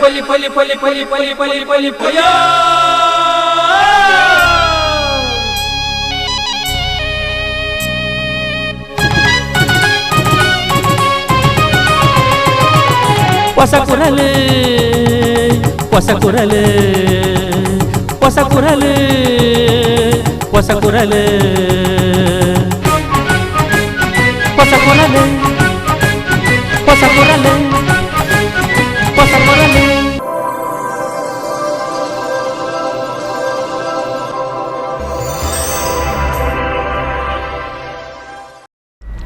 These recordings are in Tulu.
ಪಲಿ ಪಲಿ ಪಲಿ ಪಲಿ ಪಲಿ ಪಲಿ ಪಲಿ ಪಯ. ಹೊಸ ಕುರಲು, ಹೊಸ ಕುರಲು, ಹೊಸ ಕುರಲು, ಹೊಸ ಕುರಲು, ಹೊಸ ಕುರಲು, ಹೊಸ ಕುರಲು, ಹೊಸ ಕುರಲು.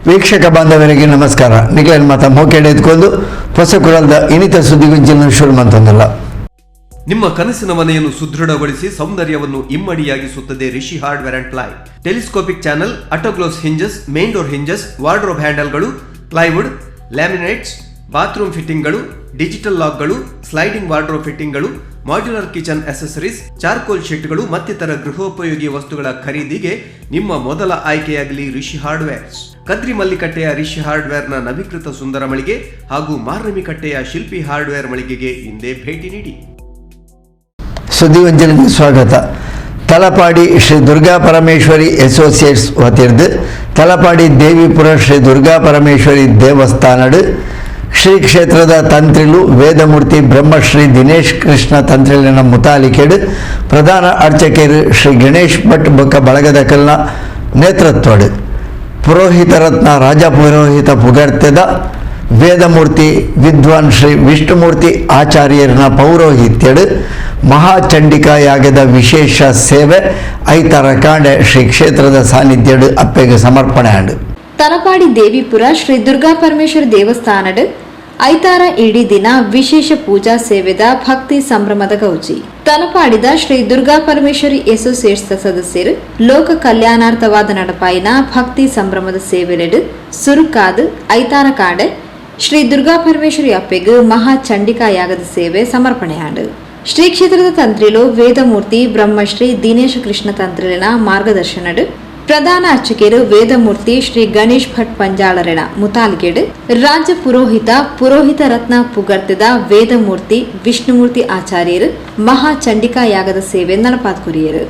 ವೀಕ್ಷಕ ಬಾಂಧವರಿಗೆ ನಮಸ್ಕಾರ. ನಿಖಿಲನ್ ಮಾತ ಮೋಕೆಡೆ ಎತ್ಕೊಂಡು ಹೊಸ ಕುರಲ್ದ ಇನಿತ ಸುದ್ದಿಗುಂಚಿನ ಶುರು ಮಂತಂದಲ್ಲ. ನಿಮ್ಮ ಕನಸಿನ ಮನೆಯನ್ನು ಸುದೃಢಗೊಳಿಸಿ ಸೌಂದರ್ಯವನ್ನು ಇಮ್ಮಡಿಯಾಗಿಸುತ್ತದೆ Rishi hardware and ply. Telescopic channel, autoclose hinges, main door hinges, wardrobe ಹ್ಯಾಂಡಲ್ಗಳು, plywood, laminates, bathroom ಫಿಟ್ಟಿಂಗ್ಗಳು, digital ಲಾಕ್ಗಳು, sliding wardrobe ಫಿಟ್ಟಿಂಗ್ಗಳು, modular kitchen accessories, charcoal ಶೀಟ್ಗಳು ಮತ್ತಿತರ ಗೃಹೋಪಯೋಗಿ ವಸ್ತುಗಳ ಖರೀದಿಗೆ ನಿಮ್ಮ ಮೊದಲ ಆಯ್ಕೆಯಾಗಲಿ ರಿಷಿ ಹಾರ್ಡ್ವೇರ್ಸ್. ಕದ್ರಿ ಮಲ್ಲಿಕಟ್ಟೆಯ ರಿಷಿ ಹಾರ್ಡ್ವೇರ್ನ ನವೀಕೃತ ಸುಂದರ ಮಳಿಗೆ ಹಾಗೂ ಮಾರ್ನಮಿಕಟ್ಟೆಯ ಶಿಲ್ಪಿ ಹಾರ್ಡ್ವೇರ್ ಮಳಿಗೆಗೆ ಇಂದೇ ಭೇಟಿ ನೀಡಿ. ಸುದ್ದಿವಂಚನೆಗೆ ಸ್ವಾಗತ. ತಲಪಾಡಿ ಶ್ರೀ ದುರ್ಗಾ ಪರಮೇಶ್ವರಿ ಅಸೋಸಿಯೇಟ್ಸ್ ವತಿರ್ದು ತಲಪಾಡಿ ದೇವಿಪುರ ಶ್ರೀ ದುರ್ಗಾ ಪರಮೇಶ್ವರಿ ದೇವಸ್ಥಾನಡು ಶ್ರೀ ಕ್ಷೇತ್ರದ ತಂತ್ರಿಲು ವೇದಮೂರ್ತಿ ಬ್ರಹ್ಮಶ್ರೀ ದಿನೇಶ್ ಕೃಷ್ಣ ತಂತ್ರಿಲಿನ ಮುತಾಲಿಕೆಡು, ಪ್ರಧಾನ ಅರ್ಚಕರು ಶ್ರೀ ಗಣೇಶ್ ಭಟ್ ಬೊಕ್ಕ ಬಳಗದಕಲ್ನ ನೇತೃತ್ವಡು, ಪುರೋಹಿತ ರತ್ನ ರಾಜಪುರೋಹಿತ ಪುಗರ್ತೆದ ವೇದಮೂರ್ತಿ ವಿದ್ವಾನ್ ಶ್ರೀ ವಿಷ್ಣುಮೂರ್ತಿ ಆಚಾರ್ಯರನ ಪೌರೋಹಿತ್ಯಡು ಮಹಾಚಂಡಿಕಾ ಯಾಗದ ವಿಶೇಷ ಸೇವೆ ಐತರ ಕಾಂಡೆ ಶ್ರೀ ಕ್ಷೇತ್ರದ ಸಾನ್ನಿಧ್ಯಡು ಅಪ್ಪೆಗೆ ಸಮರ್ಪಣೆ ಆಂಡು. ತಲಪಾಡಿ ದೇವಿಪುರ ಶ್ರೀ ದುರ್ಗಾ ಪರಮೇಶ್ವರ ದೇವಸ್ಥಾನಡ್ ಐತಾರ ಇಡೀ ದಿನ ವಿಶೇಷ ಪೂಜಾ ಸೇವೆದ ಭಕ್ತಿ ಸಂಭ್ರಮದ ಗೌಜಿ. ತಲಪಾಡಿದ ಶ್ರೀ ದುರ್ಗಾ ಪರಮೇಶ್ವರಿ ಅಸೋಸಿಯೇಟ್ಸ್ ಸದಸ್ಯರು ಲೋಕ ಕಲ್ಯಾಣಾರ್ಥವಾದ ನಡಪಾಯಿನ ಭಕ್ತಿ ಸಂಭ್ರಮದ ಸೇವೆಲೆಡು ಸುರುಕಾದು ಐತಾರ ಕಾಂಡೆ ಶ್ರೀ ದುರ್ಗಾ ಪರಮೇಶ್ವರಿ ಅಪ್ಪೆಗ್ ಮಹಾ ಚಂಡಿಕಾ ಯಾಗದ ಸೇವೆ ಸಮರ್ಪಣೆಯಾಂಡು. ಶ್ರೀ ಕ್ಷೇತ್ರದ ತಂತ್ರಿಲು ವೇದಮೂರ್ತಿ ಬ್ರಹ್ಮಶ್ರೀ ದಿನೇಶ ಕೃಷ್ಣ ತಂತ್ರಿಲಿನ ಮಾರ್ಗದರ್ಶನಡು, ಪ್ರಧಾನ ಅರ್ಚಕರು ವೇದಮೂರ್ತಿ ಶ್ರೀ ಗಣೇಶ್ ಭಟ್ ಪಂಜಾಳರೆಣ ಮುತಾಲಿಕೆಡು, ರಾಜ್ಯ ಪುರೋಹಿತ ಪುರೋಹಿತ ರತ್ನ ಪುಗರ್ತೆದ ವೇದಮೂರ್ತಿ ವಿಷ್ಣುಮೂರ್ತಿ ಆಚಾರ್ಯರು ಮಹಾ ಚಂಡಿಕಾ ಯಾಗದ ಸೇವೆ ನಡಪಾದ್ಕುರಿಯರು.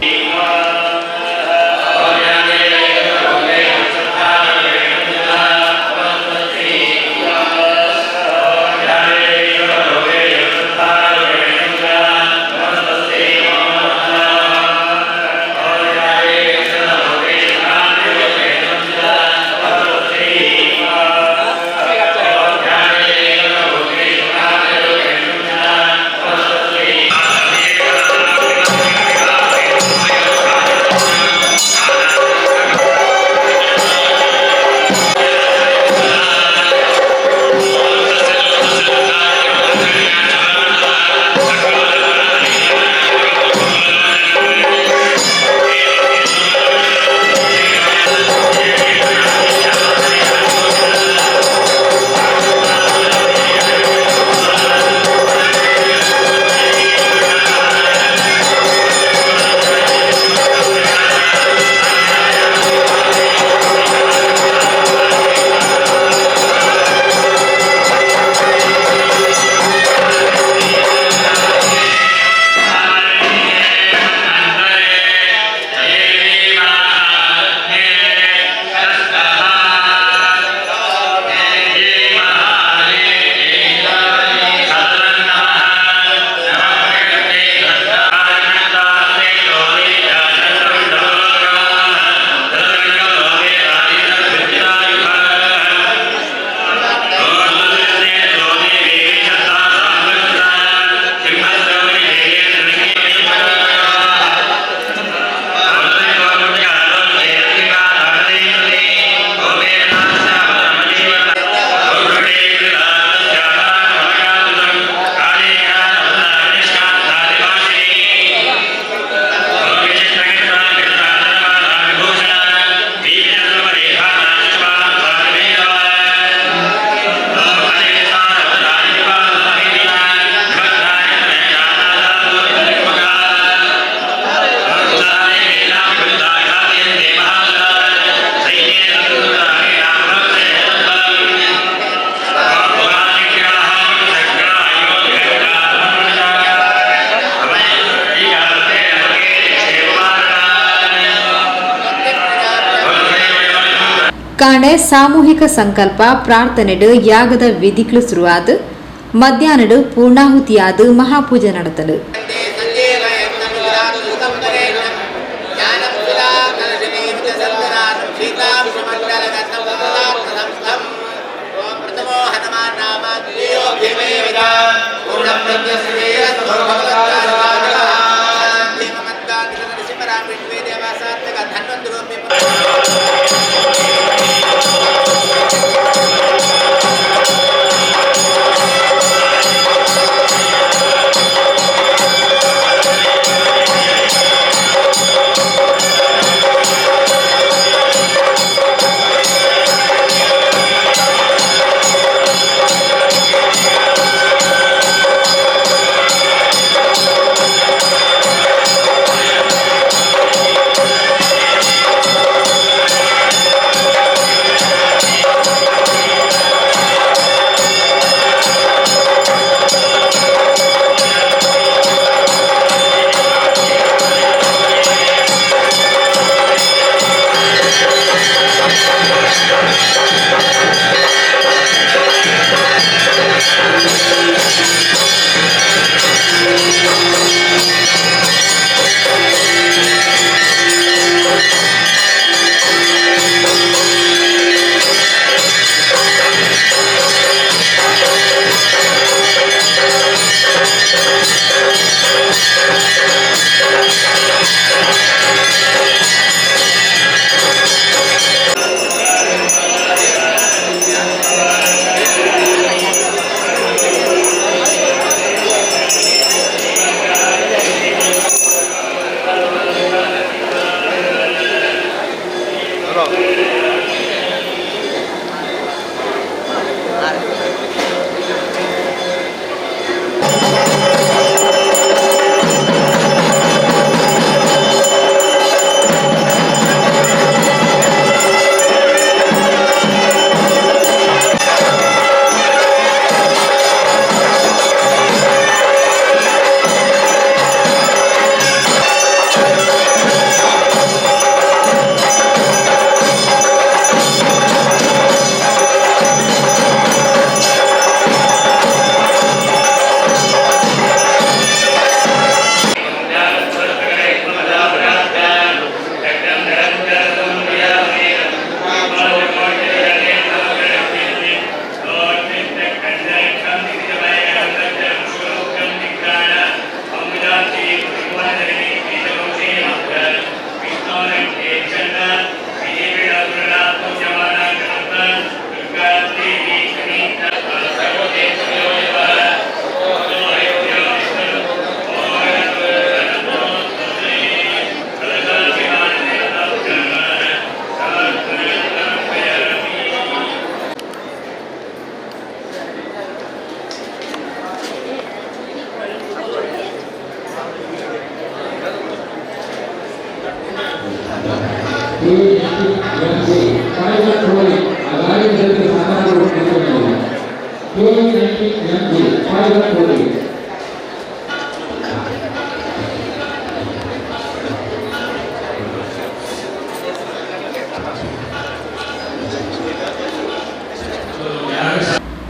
ಕಾಂಡೆ ಸಾಮೂಹಿಕ ಸಂಕಲ್ಪ ಪ್ರಾರ್ಥನೆಡು ಯಾಗದ ವಿಧಿಗಳು ಶುರುವಾದ ಮಧ್ಯಾಹ್ನಡು ಪೂರ್ಣಾಹುತಿಯಾದ ಮಹಾಪೂಜೆ ನಡೆತಲು.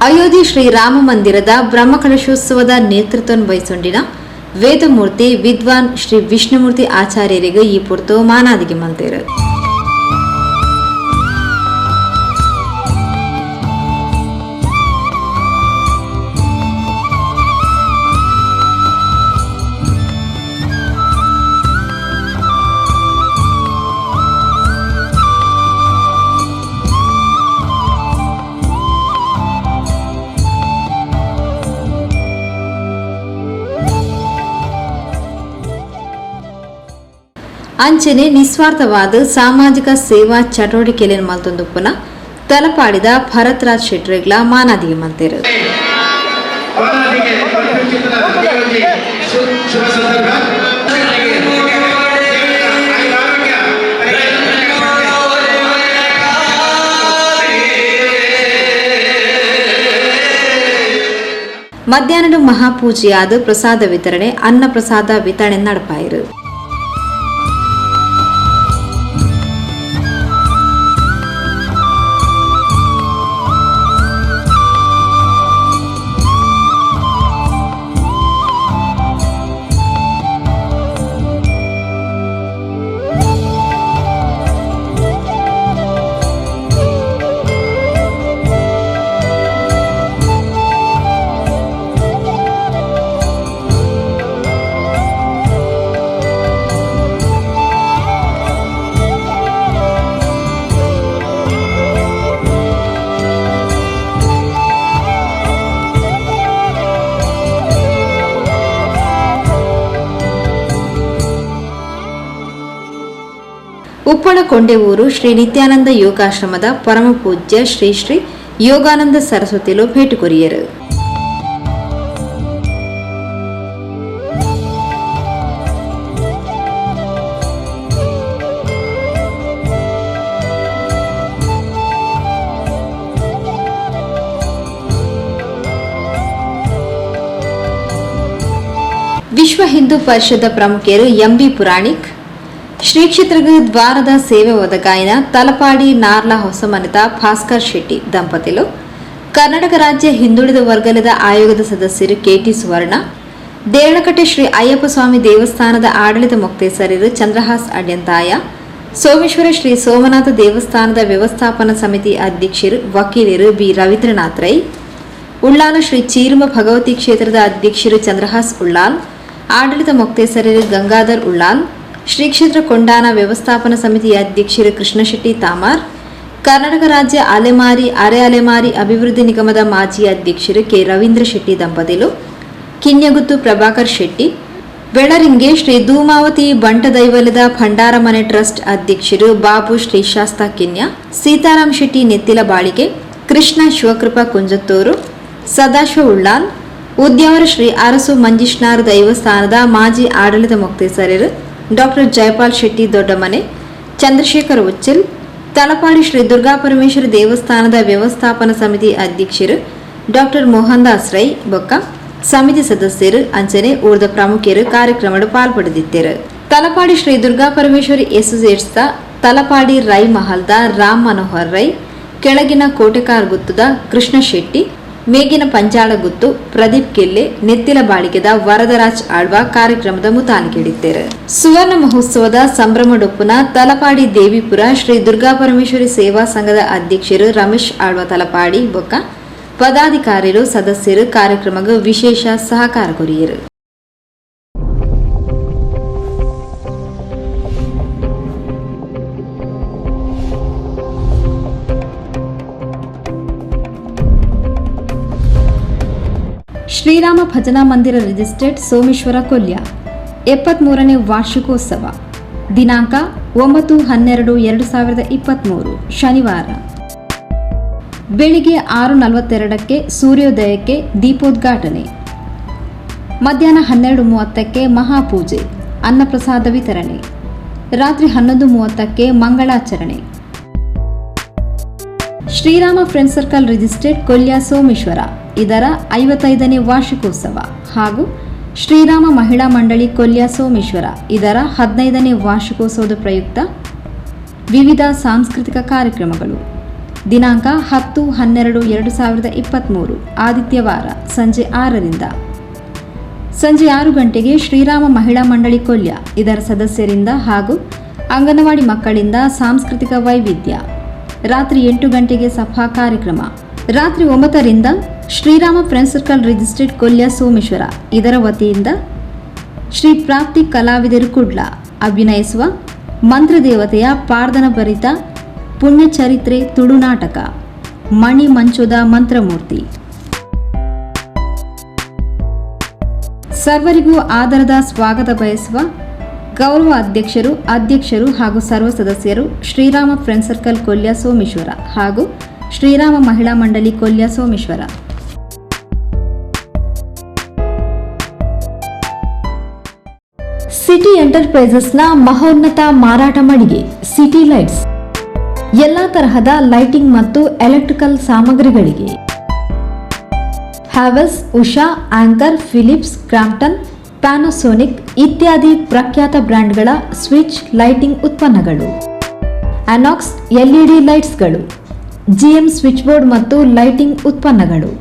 ಅಯೋಧ್ಯೆ ಶ್ರೀರಾಮ ಮಂದಿರದ ಬ್ರಹ್ಮಕಲಶೋತ್ಸವದ ನೇತೃತ್ವ ವಹಿಸೊಂಡಿನ ವೇದಮೂರ್ತಿ ವಿದ್ವಾನ್ ಶ್ರೀ ವಿಷ್ಣುಮೂರ್ತಿ ಆಚಾರ್ಯರಿಗೆ ಈ ಪುರ್ತು ಮಾನಾದಿಗೆ ಮಂತೇರು. ಅಂಚನೆ ನಿಸ್ವಾರ್ಥವಾದ ಸಾಮಾಜಿಕ ಸೇವಾ ಚಟುವಟಿಕೆಯನ್ನು ಮಲ್ತೊಂದುಪ್ಪುನ ತಲಪಾಡಿದ ಭರತ್ರಾಜ್ ಶೆಟ್ರೆಗ್ಲ ಮಾನಾದಿಗೆ ಮಂತೇರು. ಮಧ್ಯಾಹ್ನದ ಮಹಾಪೂಜೆಯಾದ ಪ್ರಸಾದ ವಿತರಣೆ, ಅನ್ನ ಪ್ರಸಾದ ವಿತರಣೆ ನಡಪಾಯಿರು. Uppala Kondevoor Shri Nithyananda ಯೋಗಾಶ್ರಮದ ಪರಮ ಪೂಜ್ಯ ಶ್ರೀ ಶ್ರೀ ಯೋಗಾನಂದ ಸರಸ್ವತಿಲು ಭೇಟಿ ಕೊರಿಯರು. ವಿಶ್ವ ಹಿಂದೂ ಪರಿಷದ ಪ್ರಮುಖರು ಎಂಬಿ ಪುರಾಣಿಕ್ ಶ್ರೀ ಕ್ಷೇತ್ರಗ ದ್ವಾರದ ಸೇವೆ ಒದಗಾಯಿನ ತಲಪಾಡಿ ನಾರ್ಲಾ ಹೊಸಮನಿತ ಭಾಸ್ಕರ್ ಶೆಟ್ಟಿ ದಂಪತಿಲು, ಕರ್ನಾಟಕ ರಾಜ್ಯ ಹಿಂದುಳಿದ ವರ್ಗದ ಆಯೋಗದ ಸದಸ್ಯರು ಕೆಟಿ ಸುವರ್ಣ, ದೇರಳಕಟ್ಟೆ ಶ್ರೀ ಅಯ್ಯಪ್ಪ ಸ್ವಾಮಿ ದೇವಸ್ಥಾನದ ಆಡಳಿತ ಮೊಕ್ತೇಸರರು ಚಂದ್ರಹಾಸ್ ಅಡ್ಯಂತಾಯ, ಸೋಮೇಶ್ವರ ಶ್ರೀ ಸೋಮನಾಥ ದೇವಸ್ಥಾನದ ವ್ಯವಸ್ಥಾಪನಾ ಸಮಿತಿ ಅಧ್ಯಕ್ಷರು ವಕೀಲರು ಬಿ ರವೀಂದ್ರನಾಥ್ ರೈ, ಉಳ್ಳಾಲ ಶ್ರೀ ಚೀರುಮ ಭಗವತಿ ಕ್ಷೇತ್ರದ ಅಧ್ಯಕ್ಷರು ಚಂದ್ರಹಾಸ್ ಉಳ್ಳಾಲ್, ಆಡಳಿತ ಮೊಕ್ತೇಸರರು ಗಂಗಾಧರ್ ಉಳ್ಳಾಲ್, ಶ್ರೀ ಕ್ಷೇತ್ರ ಕೊಂಡಾನ ವ್ಯವಸ್ಥಾಪನಾ ಸಮಿತಿಯ ಅಧ್ಯಕ್ಷರು ಕೃಷ್ಣಶೆಟ್ಟಿ ತಾಮಾರ್, ಕರ್ನಾಟಕ ರಾಜ್ಯ ಅಲೆಮಾರಿ ಅರೆ ಅಲೆಮಾರಿ ಅಭಿವೃದ್ಧಿ ನಿಗಮದ ಮಾಜಿ ಅಧ್ಯಕ್ಷರು ಕೆ ರವೀಂದ್ರ ಶೆಟ್ಟಿ ದಂಪತಿಲು, ಕಿನ್ಯಗುತ್ತು ಪ್ರಭಾಕರ್ ಶೆಟ್ಟಿ, ಬೆಳರಿಂಗೆ ಶ್ರೀ ಧೂಮಾವತಿ ಬಂಟದೈವಲದ ಭಂಡಾರಮನೆ ಟ್ರಸ್ಟ್ ಅಧ್ಯಕ್ಷರು ಬಾಬು ಶ್ರೀ ಶಾಸ್ತಾ ಕಿನ್ಯ, ಸೀತಾರಾಮ್ ಶೆಟ್ಟಿ ನೆತ್ತಿಲ ಬಾಳಿಗೆ, ಕೃಷ್ಣ ಶಿವಕೃಪಾ ಕುಂಜತ್ತೂರು, ಸದಾಶಿವ ಉಳ್ಳಾಲ್, ಉದ್ಯಾವರ ಶ್ರೀ ಅರಸು ಮಂಜಿಷ್ನಾರ್ ದೈವಸ್ಥಾನದ ಮಾಜಿ ಆಡಳಿತ ಮೊಕ್ತೇಸರರು ಡಾಕ್ಟರ್ ಜಯಪಾಲ್ ಶೆಟ್ಟಿ ದೊಡ್ಡಮನೆ, ಚಂದ್ರಶೇಖರ್ ಉಚ್ಚಿಲ್, ತಲಪಾಡಿ ಶ್ರೀ ದುರ್ಗಾಪರಮೇಶ್ವರಿ ದೇವಸ್ಥಾನದ ವ್ಯವಸ್ಥಾಪನಾ ಸಮಿತಿ ಅಧ್ಯಕ್ಷರು ಡಾಕ್ಟರ್ ಮೋಹನ್ ದಾಸ್ ರೈ ಬೊಕ್ಕ ಸಮಿತಿ ಸದಸ್ಯರು ಅಂಚನೆ ಊರ್ದ ಪ್ರಮುಖರು ಕಾರ್ಯಕ್ರಮಡು ಪಾಲ್ಪಡೆದಿದ್ದರು. ತಲಪಾಡಿ ಶ್ರೀ ದುರ್ಗಾಪರಮೇಶ್ವರಿ ಅಸೋಸಿಯೇಟ್ಸ್ ತಲಪಾಡಿ ರೈ ಮಹಲ್ದ ರಾಮ್ ಮನೋಹರ್ ರೈ, ಕೆಳಗಿನ ಕೋಟೆಕಾರ್ ಗುತ್ತದ ಕೃಷ್ಣ ಶೆಟ್ಟಿ, ಮೇಗಿನ ಪಂಚಾಳಗುತ್ತು ಪ್ರದೀಪ್ ಕೆಲ್ಲೆ, ನೆತ್ತಿಲ ಬಾಳಿಗೆದ ವರದರಾಜ್ ಆಳ್ವಾ ಕಾರ್ಯಕ್ರಮದ ಮುತಾಲಿಕೆಡಿದ್ದರು. ಸುವರ್ಣ ಮಹೋತ್ಸವದ ಸಂಭ್ರಮಡೊಪ್ಪುನ ತಲಪಾಡಿ ದೇವಿಪುರ ಶ್ರೀ ದುರ್ಗಾಪರಮೇಶ್ವರಿ ಸೇವಾ ಸಂಘದ ಅಧ್ಯಕ್ಷರು ರಮೇಶ್ ಆಳ್ವ ತಲಪಾಡಿ ಬೊಕ್ಕ ಪದಾಧಿಕಾರಿರು ಸದಸ್ಯರು ಕಾರ್ಯಕ್ರಮಕ್ಕೆ ವಿಶೇಷ ಸಹಕಾರ ಕೊರಿಯರು. ಶ್ರೀರಾಮ ಭಜನಾ ಮಂದಿರ ರಿಜಿಸ್ಟರ್ಡ್ ಸೋಮೇಶ್ವರ ಕೊಲ್ಯ 73ನೇ ವಾರ್ಷಿಕೋತ್ಸವ ದಿನಾಂಕ 9-12-2023 ಶನಿವಾರ ಬೆಳಿಗ್ಗೆ 6:42ಕ್ಕೆ ಸೂರ್ಯೋದಯಕ್ಕೆ ದೀಪೋದ್ಘಾಟನೆ, ಮಧ್ಯಾಹ್ನ 12:30ಕ್ಕೆ ಮಹಾಪೂಜೆ, ಅನ್ನಪ್ರಸಾದ ವಿತರಣೆ, ರಾತ್ರಿ 11:30ಕ್ಕೆ ಮಂಗಳಾಚರಣೆ. Shriram friend circle registered Kolya Someshwara ಇದರ 55ನೇ ವಾರ್ಷಿಕೋತ್ಸವ ಹಾಗೂ ಶ್ರೀರಾಮ ಮಹಿಳಾ ಮಂಡಳಿ ಕೊಲ್ಯ ಸೋಮೇಶ್ವರ ಇದರ 15ನೇ ವಾರ್ಷಿಕೋತ್ಸವದ ಪ್ರಯುಕ್ತ ವಿವಿಧ ಸಾಂಸ್ಕೃತಿಕ ಕಾರ್ಯಕ್ರಮಗಳು. ದಿನಾಂಕ 10-12-2023 ಆದಿತ್ಯವಾರ ಸಂಜೆ 6ರಿಂದ ಸಂಜೆ 6 ಗಂಟೆಗೆ ಶ್ರೀರಾಮ ಮಹಿಳಾ ಮಂಡಳಿ ಕೊಲ್ಯ ಇದರ ಸದಸ್ಯರಿಂದ ಹಾಗೂ ಅಂಗನವಾಡಿ ಮಕ್ಕಳಿಂದ ಸಾಂಸ್ಕೃತಿಕ ವೈವಿಧ್ಯ. ರಾತ್ರಿ 8 ಗಂಟೆಗೆ ಸಭಾ ಕಾರ್ಯಕ್ರಮ. ರಾತ್ರಿ 9ರಿಂದ Shriram friend circle registered Kolya Someshwara ಇದರ ವತಿಯಿಂದ ಶ್ರೀ ಪ್ರಾಪ್ತಿ ಕಲಾವಿದರು ಕುಡ್ಲ ಅಭಿನಯಿಸುವ ಮಂತ್ರದೇವತೆಯ ಪಾರ್ದನ ಭರಿತ ಪುಣ್ಯಚರಿತ್ರೆ ತುಳುನಾಟಕ ಮಣಿ ಮಂಚೋದ ಮಂತ್ರಮೂರ್ತಿ. ಸರ್ವರಿಗೂ ಆದರದ ಸ್ವಾಗತ ಬಯಸುವ ಗೌರವ ಅಧ್ಯಕ್ಷರು, ಅಧ್ಯಕ್ಷರು ಹಾಗೂ ಸರ್ವ ಸದಸ್ಯರು ಶ್ರೀರಾಮ ಫ್ರೆಂಡ್ ಸರ್ಕಲ್ ಕೊಲ್ಯ ಸೋಮೇಶ್ವರ ಹಾಗೂ ಶ್ರೀರಾಮ ಮಹಿಳಾ ಮಂಡಳಿ ಕೊಲ್ಯ ಸೋಮೇಶ್ವರ. ಸಿಟಿ ಎಂಟರ್ಪ್ರೈಸಸ್ನ ಮಹೋನ್ನತ ಮಾರಾಟ ಮಳಿಗೆ ಸಿಟಿ ಲೈಟ್ಸ್ ಎಲ್ಲಾ ತರಹದ ಲೈಟಿಂಗ್ ಮತ್ತು ಎಲೆಕ್ಟ್ರಿಕಲ್ ಸಾಮಗ್ರಿಗಳಿಗೆ Havells, Usha, Anchor, Philips, Crompton, Panasonic ಇತ್ಯಾದಿ ಪ್ರಖ್ಯಾತ ಬ್ರ್ಯಾಂಡ್ಗಳ ಸ್ವಿಚ್ ಲೈಟಿಂಗ್ ಉತ್ಪನ್ನಗಳು, ಅನಾಕ್ಸ್ ಎಲ್ಇಡಿ ಲೈಟ್ಸ್ಗಳು, GM switch board ಮತ್ತು ಲೈಟಿಂಗ್ ಉತ್ಪನ್ನಗಳು.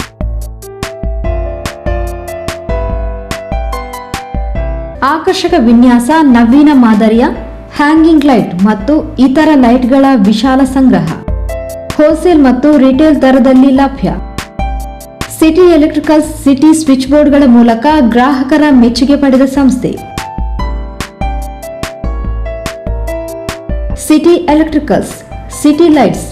ಆಕರ್ಷಕ ವಿನ್ಯಾಸ, ನವೀನ ಮಾದರಿಯ ಹ್ಯಾಂಗಿಂಗ್ ಲೈಟ್ ಮತ್ತು ಇತರ ಲೈಟ್ಗಳ ವಿಶಾಲ ಸಂಗ್ರಹ ಹೋಲ್ಸೇಲ್ ಮತ್ತು ರಿಟೇಲ್ ದರದಲ್ಲಿ ಲಭ್ಯ. City electricals city switch ಬೋರ್ಡ್ಗಳ ಮೂಲಕ ಗ್ರಾಹಕರ ಮೆಚ್ಚುಗೆ ಪಡೆದ ಸಂಸ್ಥೆ. City electricals, city lights,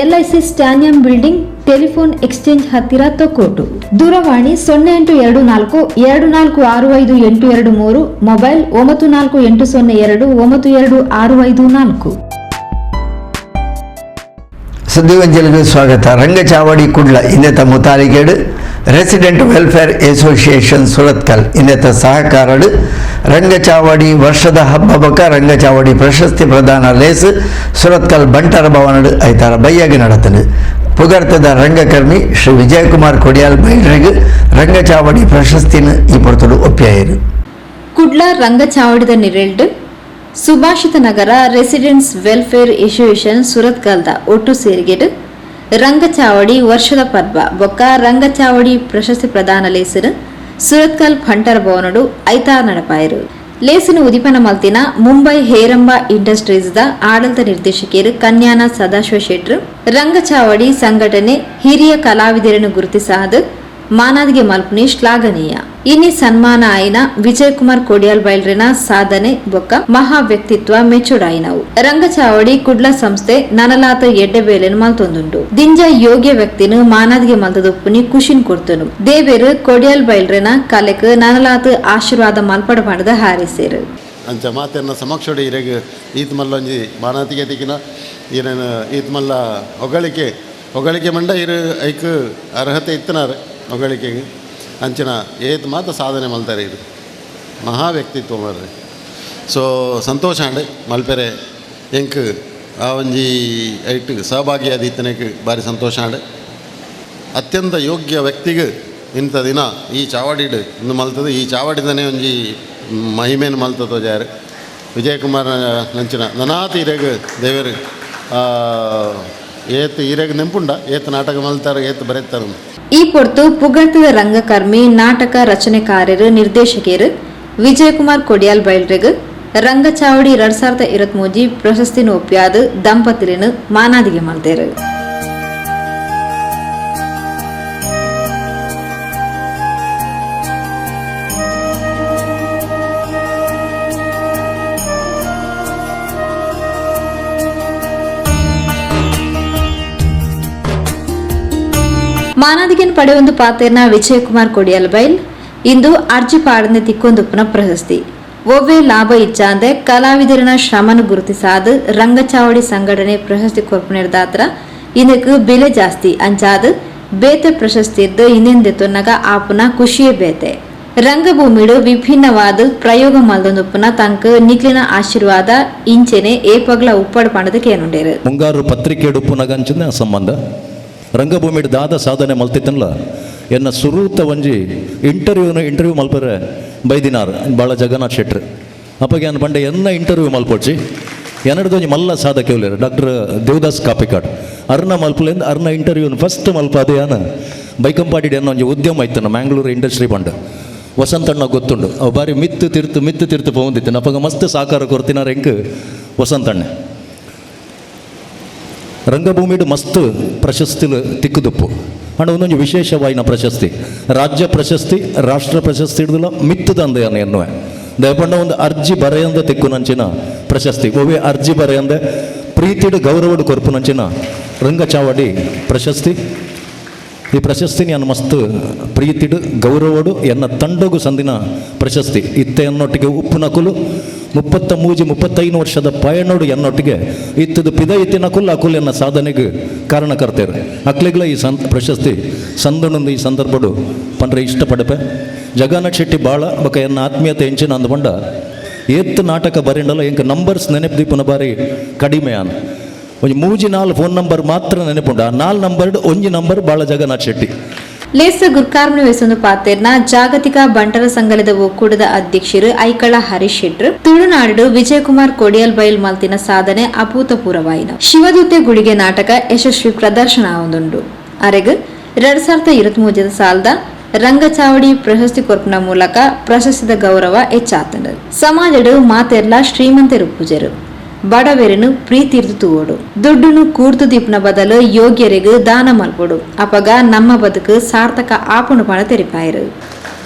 LIC ಸ್ಟಾನಿಯಂ building, telephone exchange ಹತ್ತಿರ ತೊಕ್ಕೋಟು. ದೂರವಾಣಿ 0824 246 5823, ಮೊಬೈಲ್ 9480292654. ಸುದ್ದಿವಂಜಲಿಗೆ ಸ್ವಾಗತ. Rangachavadi Kudla ಇನ್ನೆತ ಮುತಾಲಿಗೇಡು resident welfare association Surathkal ಇನ್ನೆತ ಸಹಕಾರಡು Rangachavadi ವರ್ಷದ ಹಬ್ಬ ಬೊಕ ರಂಗಚಾವಡಿ ಪ್ರಶಸ್ತಿ ಪ್ರದಾನ ಲೇಸ್ ಸುರತ್ಕಲ್ ಬಂಟರ ಭವನಡು ಐತಾರ ಬೈಯಾಗಿ ನಡತನು. ಪುಗರ್ತದ ರಂಗಕರ್ಮಿ ಶ್ರೀ ವಿಜಯಕುಮಾರ್ ಕೊಡಿಯಾಲ್ ಬೈಡ್ರಿಗೆ ರಂಗಚಾವಡಿ ಪ್ರಶಸ್ತಿನ ಈ ಪೊರ್ತುಡು ಒಪ್ಪಿಯಾಯಿರು. Kudla ರಂಗಚಾವಡಿದ ನಿರೆಲ್ಡ್ Subhashita Nagar residents welfare association ಸುರತ್ಕಲ್ದ ಒಟ್ಟು ಸೇರಿಗೆಡು ರಂಗಚಾವಡಿ ವರ್ಷದ ಪರ್ವ ಬೊಕ್ಕ ರಂಗಚಾವಡಿ ಪ್ರಶಸ್ತಿ ಪ್ರದಾನ ಲೇಸನು ಸುರತ್ಕಲ್ ಭಂಟರ ಭವನಡು ಐತಾರ ನಡಪಾಯರು. ಲೇಸನು ಉದಿಪನ ಮಲ್ತಿನ ಮುಂಬೈ ಹೇರಂಬ ಇಂಡಸ್ಟ್ರೀಸ್ the ಆಡಳಿತ ನಿರ್ದೇಶಕಿಯರು ಕನ್ಯಾನ ಸದಾಶಿವ ಶೆಟ್ರು ರಂಗಚಾವಡಿ ಸಂಘಟನೆ ಹಿರಿಯ ಕಲಾವಿದರನ್ನು ಗುರುತಿಸಾದ ಮಾನಾದಿಗೆ ಮಲ್ಪುನಿ ಶ್ಲಾಘನೀಯ. ಇನಿ ಸನ್ಮಾನ ಆಯಿನ ವಿಜಯಕುಮಾರ್ ಕೊಡಿಯಾಲ್ ಬೈಲ್ರಿನ ಸಾಧನೆ ಬೊಕ್ಕ ಮಹಾ ವ್ಯಕ್ತಿತ್ವ ಮೆಚ್ಚುಡಾಯಿನವು. ರಂಗಚಾವಡಿ ಕುಡ್ಲ ಸಂಸ್ಥೆ ನನಲಾತ ಎಡ್ಡೆ ಬೇಲೆನು ಮಲ್ತೊಂದುಂಡು. ದಿಂಜ ಯೋಗ್ಯ ವ್ಯಕ್ತಿನು ಮಾನಾದಿಗೆ ಮಲ್ತದೊಪ್ಪುನಿ ಖುಷಿನ್ ಕೊಡ್ತನು. ದೇವೇರು ಕೊಡಿಯಾಲ್ ಬೈಲ್ರಿನ ಕಲೆಕ್ ನನಲಾತ ಆಶೀರ್ವಾದ ಮಲ್ಪಡ ಮಾಡದ ಹಾರಿಸೇರು. ಅಂಚ ಮಾತೆನ್ನ ಸಮಕ್ಷೋಡಿ ಇರೆಗ್ ಈತ್ ಮಲ್ಲೊಂಜಿ ಮಾನಾತಿಗೆ ತಿಕ್ಕಿನ ಈರೇನು ಈತ್ ಮಲ್ಲ ಹೊಗಳಿಕೆ ಹೊಗಳಿಕೆ ಮಂಡ ಇರು ಐಕ್ ಅರ್ಹತೆ ಇತ್ತನಾರು ಹೊಗಳಿಕೆಗೆ ಅಂಚಿನ ಏತ್ ಮಾತ ಸಾಧನೆ ಮಲ್ತಾರೆ. ಇದು ಮಹಾ ವ್ಯಕ್ತಿತ್ವ ಮಾರ್ರೆ. ಸೊ ಸಂತೋಷ ಅಂಡೆ ಮಲ್ಪೆರೆ ಎಂಕ್ ಆ ಒಂಜಿ ಐಟ್ ಸಹಭಾಗಿಯಾದ ಇತ್ತನೇಕ್ ಭಾರಿ ಸಂತೋಷ ಅಂಡೆ. ಅತ್ಯಂತ ಯೋಗ್ಯ ವ್ಯಕ್ತಿಗೆ ಇಂಥ ದಿನ ಈ ಚಾವಡಿಡ್ ಇಂದು ಮಲ್ತದೆ. ಈ ಚಾವಡಿದನೇ ಒಂಜಿ ಮಹಿಮೇನು ಮಲ್ತದ ಜಾರು ವಿಜಯಕುಮಾರ್ ನಂಚಿನ ನನಾತ್ ಇರೆಗ್ ದೇವರು ಏತ್ ಇರೆಗ್ ನೆಂಪುಂಡ ಏತ್ ನಾಟಕ ಮಲ್ತಾರೆ ಏತ್ ಬರೆತಾರೆ. ಈ ಪೊರ್ತು ಪುಗರ್ತದ ರಂಗಕರ್ಮಿ ನಾಟಕ ರಚನೆಕಾರರು ನಿರ್ದೇಶಕಿಯರು ವಿಜಯಕುಮಾರ್ ಕೊಡಿಯಾಲ್ ಬೈಲ್ರೆಗ್ ರಂಗಚಾವಡಿ 2023 ಪ್ರಶಸ್ತಿನ ಒಪ್ಪಿಯಾದ ದಂಪತಿಲಿನ ಮಾನಾದಿಗೆ ಮಲ್ತೇರು. ಮಾನಾದಿಗೆನ್ ಪಡೆಯೊಂದು ಪಾತೆರ್ನ ವಿಜಯಕುಮಾರ್ ಕೊಡಿಯಾಲ್ ಬೈಲ್ ಇಂದು ಅರ್ಜಿ ಪಾಡನೆ ತಿಕ್ಕೊಂದುಪ್ಪನ ಪ್ರಶಸ್ತಿ ಒವ್ವೇ ಲಾಭ ಇಚ್ಚಾಂದೆ ಕಲಾವಿದರನ ಶ್ರಮನು ಗುರುತಿಸಾದ ರಂಗಚಾವಡಿ ಸಂಘಟನೆ ಪ್ರಶಸ್ತಿ ಕೊರ್ಪುನೆರ್ದಾತ್ರ ಇದಕ್ಕೆ ಬೆಲೆ ಜಾಸ್ತಿ ಅಂಚಾದ ಬೇತೆ ಪ್ರಶಸ್ತಿ ಇದ್ದು ಇನ್ನೆಂದೆ ತೊನ್ನಗ ಆಪುನ ಖುಷಿಯೇ ಬೇತೆ. ರಂಗಭೂಮಿಡು ವಿಭಿನ್ನವಾದ ಪ್ರಯೋಗ ಮಲ್ದೊಂದುಪ್ಪುನ ತಂಕ ನಿಕ್ಲಿನ ಆಶೀರ್ವಾದ ಇಂಚೆನೆ ಏಪಗ್ಲ ಉಪ್ಪಡ್ ಪಂಡದಕ್ಕೆ ಏನುಂಡೇರು. ಮುಂಗಾರು ಪತ್ರಿಕೆ ಉಪ್ಪುನಗಂಚಿನ ಸಂಬಂಧ ರಂಗಭೂಮಿ ದಾದ ಸಾಧನೆ ಮಲ್ತಿತ್ತನ್ಲ ಎನ್ನ ಸುರೂತ ಒಂಜಿ ಇಂಟರ್ವ್ಯೂ ಮಲ್ಪರೆ ಬೈದಿನಾರ್ ಭಾಳ ಜಗನ್ನಾಥ್ ಶೆಟ್ರು ಅಪ್ಪಗೆ ಅನ್ ಪಂಡೆ ಎನ್ನ ಇಂಟರ್ವ್ಯೂ ಮಲ್ಪೊಡ್ಚಿ ಎನ್ನಡ್ದೊಂಜಿ ಮಲ್ಲ ಸಾಧಕೆ ಉಲ್ಲೇರು ಡಾಕ್ಟರ್ ದೇವದಾಸ್ ಕಾಪಿಕಾಡ್ ಅರ್ನ ಮಲ್ಪುಲೆಂದು ಅರ್ನ ಇಂಟರ್ವ್ಯೂನ ಫಸ್ಟ್ ಮಲ್ಪಾದೆ ಅನ ಬೈಕಂಪಾಡಿ ಎನ್ನ ಒಂಜಿ ಉದ್ಯಮ ಇತ್ತನ ಮ್ಯಾಂಗ್ಳೂರು ಇಂಡಸ್ಟ್ರಿ ಪಂಡ ವಸಂತಣ್ಣ ಗೊತ್ತುಂಡು ಅವು ಬಾರಿ ಮಿತ್ತು ತಿರ್ತು ಮಿತ್ತು ತಿರ್ತು ಪೋಂದಿತ್ತು ಅಪ್ಪಗ ಮಸ್ತ್ ಸಾಕಾರ ಕೊರ್ತಿನಾರ ಎಂಕ್ ವಸಂತಣ್ಣೆ. ರಂಗಭೂಮಿಡು ಮಸ್ತ್ ಪ್ರಶಸ್ತಿಲು ತಿಕ್ಕುದುಪ್ಪು ಅಂಡ ಒಂದೊಂದು ವಿಶೇಷವಾಯಿನ ಪ್ರಶಸ್ತಿ ರಾಜ್ಯ ಪ್ರಶಸ್ತಿ ರಾಷ್ಟ್ರ ಪ್ರಶಸ್ತಿ ಹಿಡಿದಿಲ್ಲ ಮಿತ್ತದಂದೆ ಎನ್ನುವೆ ದಯಪಂಡ ಒಂದು ಅರ್ಜಿ ಬರೆಯಂದ ತಿಕ್ಕುನಂಚಿನ ಪ್ರಶಸ್ತಿ ಒವೇ ಅರ್ಜಿ ಬರೆಯಂದೆ ಪ್ರೀತಿಡು ಗೌರವಡು ಕೊರ್ಪುನಂಚಿನ ರಂಗಚಾವಡಿ ಪ್ರಶಸ್ತಿ. ಈ ಪ್ರಶಸ್ತಿ ನಾನು ಮಸ್ತ್ ಪ್ರೀತಿಡು ಗೌರವಡು ಎನ್ನ ತಂಡಗು ಸಂದಿನ ಪ್ರಶಸ್ತಿ. ಇತ್ತೆ ಎನ್ನೊಟ್ಟಿಗೆ ಉಪ್ಪು ನಕುಲು 33 35 ವರ್ಷದ ಪಯಣೋಡು ಎನ್ನೊಟ್ಟಿಗೆ ಇತ್ತದು ಪಿದ ಇತ್ತಿನ ಕುಲ್ ಅಕುಲ್ ಎನ್ನ ಸಾಧನೆಗೆ ಕಾರಣಕರ್ತೇರು. ಅಕ್ಲಿಗ್ಲ ಈ ಪ್ರಶಸ್ತಿ ಸಂದಣೊಂದು ಈ ಸಂದರ್ಭಡು ಪಂಡ್ರೆ ಇಷ್ಟಪಡಪೆ. ಜಗನ್ನಾಥ್ ಶೆಟ್ಟಿ ಬಾಳ ಬೊಕ ಎನ್ನ ಆತ್ಮೀಯತೆ ಹೆಂಚಿನ ಅಂದ್ಕೊಂಡ ಏತ್ ನಾಟಕ ಬರೆಂಡಲ್ಲ ಎಂಕ ನಂಬರ್ಸ್ ನೆನಪು ದೀಪನ ಬಾರಿ ಕಡಿಮೆ ಅನ್ ಒಂಜಿ ಮೂಜಿ ನಾಲ್ ಫೋನ್ ನಂಬರ್ ಮಾತ್ರ ನೆನಪುಂಡ. ಆ 4 ನಂಬರ್ ಒಂಜಿ ನಂಬರ್ ಬಾಳ ಜಗನ್ನಾಥ್ ಶೆಟ್ಟಿ. ಲೇಸ ಗುರ್ಕಾರ್ಮಣಿ ವಹಿಸೊಂದು ಪಾತೆರ್ನ ಜಾಗತಿಕ ಬಂಟರ ಸಂಘದ ಒಕ್ಕೂಟದ ಅಧ್ಯಕ್ಷರು ಐಕಳ ಹರೀಶ್ ಶೆಟ್ರು ತುಳುನಾಡು ವಿಜಯಕುಮಾರ್ ಕೊಡಿಯಲ್ ಬೈಲ್ ಮಲ್ತಿನ ಸಾಧನೆ ಅಭೂತಪೂರ್ವವಾಯಿನ. ಶಿವದೂತೆ ಗುಳಿಗೆ ನಾಟಕ ಯಶಸ್ವಿ ಪ್ರದರ್ಶನ ಒಂದುಂಡು. ಅರೆಗ್ 2023 ಸಾಲದ ರಂಗಚಾವಡಿ ಪ್ರಶಸ್ತಿ ಕೊರ್ಪುನ ಮೂಲಕ ಪ್ರಶಸ್ತಿದ ಗೌರವ ಹೆಚ್ಚಾತಂಡು. ಸಮಾಜಡು ಮಾತೆರ್ಲ ಶ್ರೀಮಂತರು ಪೂಜರು ಬಡವೆರನು ಪ್ರೀತಿರ್ದು ತೂವೋಡು ದುಡ್ಡುನು ಕೂರ್ತು ದೀಪನ ಬದಲು ಯೋಗ್ಯರಿಗೂ ದಾನ ಮಲ್ಪೊಡು ಅಪಗ ನಮ್ಮ ಬದುಕು ಸಾರ್ಥಕ ಆಪುಣು ಪಣ ತೆರಿಪಾಯರು.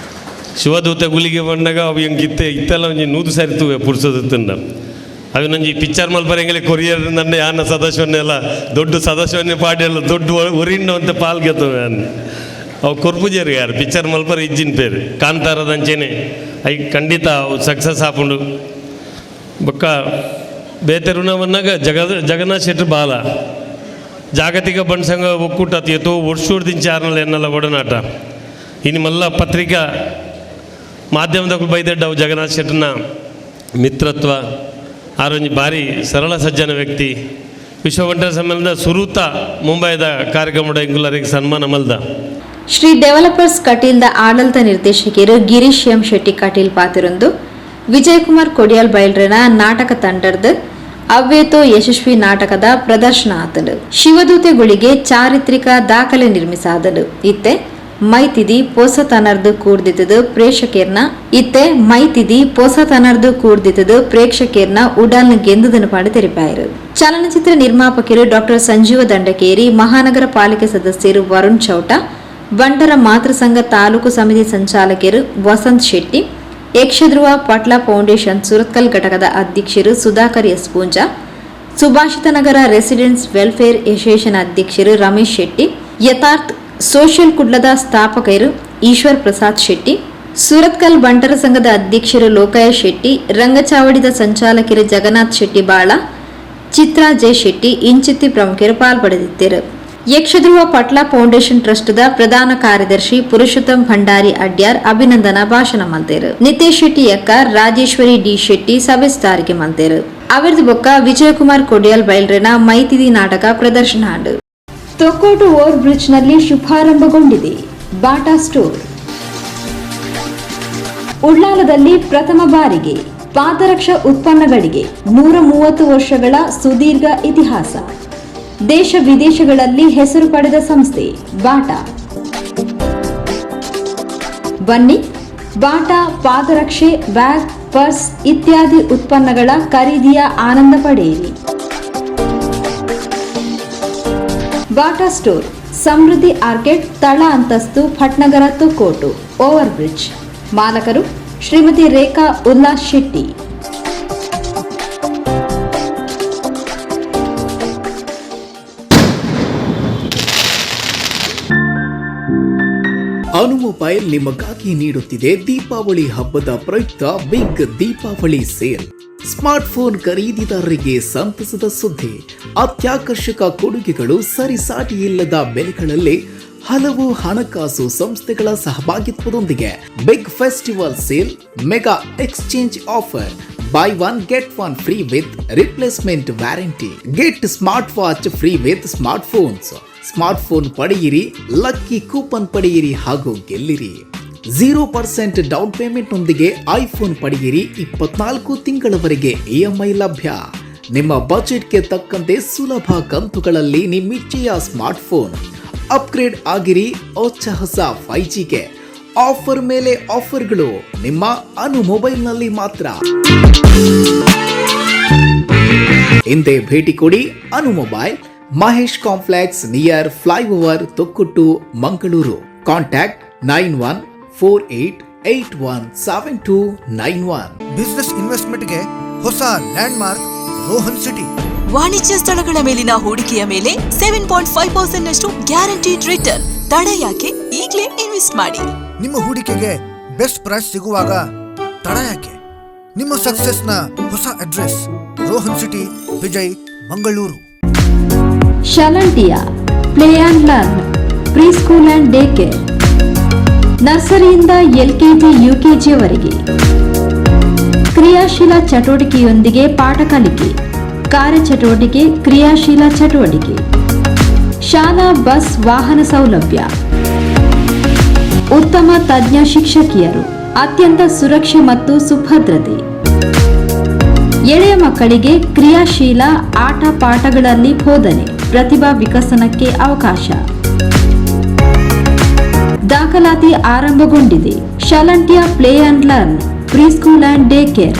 ಶಿವದೂತ ಗುಳಿಗೆ ಬಂದಾಗ ಅವು ಹೆಂಗೆ ಇತ್ತೆ ಇತ್ತೆಲ್ಲ ಒಂಜಿ 100 ಸಾರಿ ತೂವೆ ಪುರ್ಸೋದು ಅವು ನಂಜಿ ಪಿಕ್ಚರ್ ಮಲ್ಪರೆ ಎಂಗಲೆ ಕೊರಿಯರ್ ನನ್ನ ಯಾನ ಸದಸ್ಯನ್ನೆಲ್ಲ ದೊಡ್ಡ ಸದಸ್ಯವನ್ನೇ ಪಾಡಿಯಲ್ಲ ದೊಡ್ಡ ಒರಿನ್ನ ಅಂತ ಪಾಲ್ಗೆತ್ತವೆ ಅವು ಕೊರ್ಪುಜೇರು ಯಾರು ಪಿಕ್ಚರ್ ಮಲ್ಪರೆ ಇಜ್ಜಿನ ಪೇರು ಕಾಂತಾರದಂಚೇನೆ I ಖಂಡಿತ ಅವು ಸಕ್ಸಸ್ ಆಪುಂಡು. ಬೊಕ್ಕ ಬೇತೆ ಋಣವನ್ನಾಗ ಜಗನ್ನಾಥ್ ಶೆಟ್ರು ಬಾಲ ಜಾಗತಿಕ ಬಂಟ್ ಸಂಘ ಒಕ್ಕೂಟ ಏತೋ ವರ್ಷೂರ್ದಿಂಚ ಆರ್ನಲ್ ಎನ್ನಲ ಒಡನಾಟ. ಇನ್ನು ಮಲ್ಲ ಪತ್ರಿಕಾ ಮಾಧ್ಯಮದಕ್ಕೂ ಬೈದೆಡ್ಡವು ಜಗನ್ನಾಥ್ ಶೆಟ್ಟನ ಮಿತ್ರತ್ವ. ಆರೊಂಜಿ ಭಾರಿ ಸರಳ ಸಜ್ಜನ ವ್ಯಕ್ತಿ. ವಿಶ್ವ ಬಂಟರ ಸಮ್ಮೇಳನದ ಸುರೂತ ಮುಂಬೈದ ಕಾರ್ಯಕ್ರಮದ ಎಂಗುಲರಿಗೆ ಸನ್ಮಾನ ಮಲ್ದ. ಶ್ರೀ ಡೆವಲಪರ್ಸ್ ಕಟೀಲ್ದ ಆಡಳಿತ ನಿರ್ದೇಶಕರು ಗಿರೀಶ್ ಎಂ ಶೆಟ್ಟಿ ಕಟೀಲ್ ಪಾತಿರೊಂದು ವಿಜಯಕುಮಾರ್ ಕೊಡಿಯಾಲ್ ಬೈಲ್ರೆನ ನಾಟಕ ತಂಡರ್ದು ಅವ್ವೇತೋ ಯಶಸ್ವಿ ನಾಟಕದ ಪ್ರದರ್ಶನ ಆತನು. ಶಿವದೂತೆಗಳಿಗೆ ಚಾರಿತ್ರಿಕ ದಾಖಲೆ ನಿರ್ಮಿಸಾದನು. ಇತ್ತೆ ಮೈತಿದಿ ಪೊಸತನರ್ದು ಕೂಡ್ದಿತ್ತದು ಪ್ರೇಕ್ಷಕರ್ನ ಇತ್ತೆ ಮೈತಿದಿ ಪೊಸತನರ್ದು ಕೂಡ್ದಿತ್ತದು ಪ್ರೇಕ್ಷಕರ್ನ ಉಡಲ್ನ ಗೆಂದುದನ್ನು ಪಾಡಿ ತೆರಿಪಾಯರು. ಚಲನಚಿತ್ರ ನಿರ್ಮಾಪಕರು ಡಾಕ್ಟರ್ ಸಂಜೀವ ದಂಡಕೇರಿ, ಮಹಾನಗರ ಪಾಲಿಕೆ ಸದಸ್ಯರು ವರುಣ್ ಚೌಟ, ಬಂಟರ ಮಾತೃಸಂಘ ತಾಲೂಕು ಸಮಿತಿ ಸಂಚಾಲಕರು ವಸಂತ್ ಶೆಟ್ಟಿ, ಯಕ್ಷಧ್ರುವ ಪಟ್ಲ ಫೌಂಡೇಶನ್ ಸುರತ್ಕಲ್ ಘಟಕದ ಅಧ್ಯಕ್ಷರು Sudhakar S Poonja, Subhashitanagar residents welfare association ಅಧ್ಯಕ್ಷರು ರಮೇಶ್ ಶೆಟ್ಟಿ, ಯಥಾರ್ಥ್ ಸೋಷಿಯಲ್ ಕುಡ್ಲದ ಸ್ಥಾಪಕರು ಈಶ್ವರ್ ಪ್ರಸಾದ್ ಶೆಟ್ಟಿ, ಸುರತ್ಕಲ್ ಬಂಟರ ಸಂಘದ ಅಧ್ಯಕ್ಷರು ಲೋಕಯ್ಯ ಶೆಟ್ಟಿ, ರಂಗಚಾವಡಿದ ಸಂಚಾಲಕರು ಜಗನ್ನಾಥ್ ಶೆಟ್ಟಿ ಬಾಳ, ಚಿತ್ರಾ ಜೆ ಶೆಟ್ಟಿ ಇಂಚಿತ್ತಿ ಪ್ರಮುಖರು ಪಾಲ್ಪಡೆದಿದ್ದರು. ಯಕ್ಷಧ್ರುವ ಪಟ್ಲ ಫೌಂಡೇಶನ್ ಟ್ರಸ್ಟ್ದ ಪ್ರಧಾನ ಕಾರ್ಯದರ್ಶಿ ಪುರುಷೋತ್ತಮ್ ಭಂಡಾರಿ ಅಡ್ಯಾರ್ ಅಭಿನಂದನಾ ಭಾಷಣ ಮಲ್ತೇರು. ನಿತೇಶ್ ಶೆಟ್ಟಿ ಅಕ್ಕ, ರಾಜೇಶ್ವರಿ ಡಿ ಶೆಟ್ಟಿ ಸಭೆ ಸಾರಿಗೆ ಮಲ್ತೇರು. ಅವರದು ಬೊಕ್ಕ ವಿಜಯಕುಮಾರ್ ಕೊಡಿಯಾಲ್ ಬೈಲ್ರೆನ ಮೈತಿದಿ ನಾಟಕ ಪ್ರದರ್ಶನ ಆಂಡು. ತೊಕ್ಕೋಟು ಓವರ್ ಬ್ರಿಡ್ಜ್ನಲ್ಲಿ ಶುಭಾರಂಭಗೊಂಡಿದೆ ಬಾಟಾ ಸ್ಟೋರ್. ಉಳ್ಳಾಲದಲ್ಲಿ ಪ್ರಥಮ ಬಾರಿಗೆ ಪಾದರಕ್ಷಾ ಉತ್ಪನ್ನಗಳಿಗೆ 130 ವರ್ಷಗಳ ಸುದೀರ್ಘ ಇತಿಹಾಸ. ದೇಶ ವಿದೇಶಗಳಲ್ಲಿ ಹೆಸರು ಪಡೆದ ಸಂಸ್ಥೆ ಬಾಟಾ. ಬನ್ನಿ, ಬಾಟಾ ಪಾದರಕ್ಷೆ, ಬ್ಯಾಗ್, ಪರ್ಸ್ ಇತ್ಯಾದಿ ಉತ್ಪನ್ನಗಳ ಖರೀದಿಯ ಆನಂದ ಪಡೆಯಿರಿ. ಬಾಟಾ ಸ್ಟೋರ್, ಸಮೃದ್ಧಿ ಆರ್ಕೆಡ್, ತಳ ಅಂತಸ್ತು, ಭಟ್ನಗರ, ತೊಕ್ಕೋಟು ಓವರ್ ಬ್ರಿಡ್ಜ್. ಮಾಲಕರು ಶ್ರೀಮತಿ ರೇಖಾ ಉಲ್ಲಾಸ್ ಶೆಟ್ಟಿ. ಅನು ಮೊಬೈಲ್ ನಿಮಗಾಗಿ ನೀಡುತ್ತಿದೆ ದೀಪಾವಳಿ ಹಬ್ಬದ ಪ್ರಯುಕ್ತ big Deepavali sale. Smartphone ಖರೀದಿದಾರರಿಗೆ ಸಂತಸದ ಸುದ್ದಿ. ಅತ್ಯಾಕರ್ಷಕ ಕೊಡುಗೆಗಳು, ಸರಿಸಾಟಿಯಿಲ್ಲದ ಬೆಲೆಗಳಲ್ಲಿ ಹಲವು ಹಣಕಾಸು ಸಂಸ್ಥೆಗಳ ಸಹಭಾಗಿತ್ವದೊಂದಿಗೆ big festival sale, mega exchange offer, buy one get one free with replacement warranty, get smart watch free with smart phones. Smartphone ಪಡೆಯಿರಿ, ಲಕ್ಕಿ ಕೂಪನ್ ಪಡೆಯಿರಿ ಹಾಗೂ ಗೆಲ್ಲಿರಿ. 0% ಡೌನ್ ಪೇಮೆಂಟ್ನೊಂದಿಗೆ ಐಫೋನ್ ಪಡೆಯಿರಿ. 24 ತಿಂಗಳವರೆಗೆ ಇಎಂಐ ಲಭ್ಯ. ನಿಮ್ಮ ಬಜೆಟ್ಗೆ ತಕ್ಕಂತೆ ಸುಲಭ ಕಂತುಗಳಲ್ಲಿ ನಿಮ್ಮಿಚ್ಛೆಯ ಸ್ಮಾರ್ಟ್ಫೋನ್. ಅಪ್ಗ್ರೇಡ್ ಆಗಿರಿ ಹೊಚ್ಚ ಹೊಸ 5Gಗೆ. ಆಫರ್ ಮೇಲೆ ಆಫರ್ಗಳು ನಿಮ್ಮ ಅನು ಮೊಬೈಲ್ನಲ್ಲಿ ಮಾತ್ರ. ಹಿಂದೆ ಭೇಟಿ ಕೊಡಿ Anu mobile, Mahesh complex, near flyover, Thokkottu, Mangaluru. Contact 9148817291. Business ಇನ್ವೆಸ್ಟ್ಮೆಂಟ್ಗೆ ಹೊಸ land mark Rohan city. ವಾಣಿಜ್ಯ ಸ್ಥಳಗಳ ಮೇಲಿನ ಹೂಡಿಕೆಯ ಮೇಲೆ 7.5% ನಷ್ಟು ಗ್ಯಾರಂಟಿಡ್ ರಿಟರ್ನ್. ತಡ ಯಾಕೆ? ಈಗಲೇ ಇನ್ವೆಸ್ಟ್ ಮಾಡಿ. ನಿಮ್ಮ ಹೂಡಿಕೆಗೆ ಬೆಸ್ಟ್ ಪ್ರೈಸ್ ಸಿಗುವಾಗ ತಡ ಯಾಕೆ? ನಿಮ್ಮ ಸಕ್ಸಸ್ನ ಹೊಸ address Rohan city, Vijay, Mangaluru. Shalantiya play and learn pre school and day care, ನರ್ಸರಿಯಿಂದ LKG ಯುಕೆಜಿಯವರೆಗೆ ಕ್ರಿಯಾಶೀಲ ಚಟುವಟಿಕೆಯೊಂದಿಗೆ ಪಾಠ ಕಲಿಕೆ, ಕಾರ್ಯಚಟುವಟಿಕೆ, ಕ್ರಿಯಾಶೀಲ ಚಟುವಟಿಕೆ, ಶಾಲಾ ಬಸ್ ವಾಹನ ಸೌಲಭ್ಯ, ಉತ್ತಮ ತಜ್ಞ ಶಿಕ್ಷಕಿಯರು, ಅತ್ಯಂತ ಸುರಕ್ಷೆ ಮತ್ತು ಸುಭದ್ರತೆ. ಎಳೆಯ ಮಕ್ಕಳಿಗೆ ಕ್ರಿಯಾಶೀಲ ಆಟ ಪಾಠಗಳಲ್ಲಿ ಬೋಧನೆ, ಪ್ರತಿಭಾ ವಿಕಸನಕ್ಕೆ ಅವಕಾಶ. ದಾಖಲಾತಿ ಆರಂಭಗೊಂಡಿದೆ. Shalantiya play and learn pre school and day care,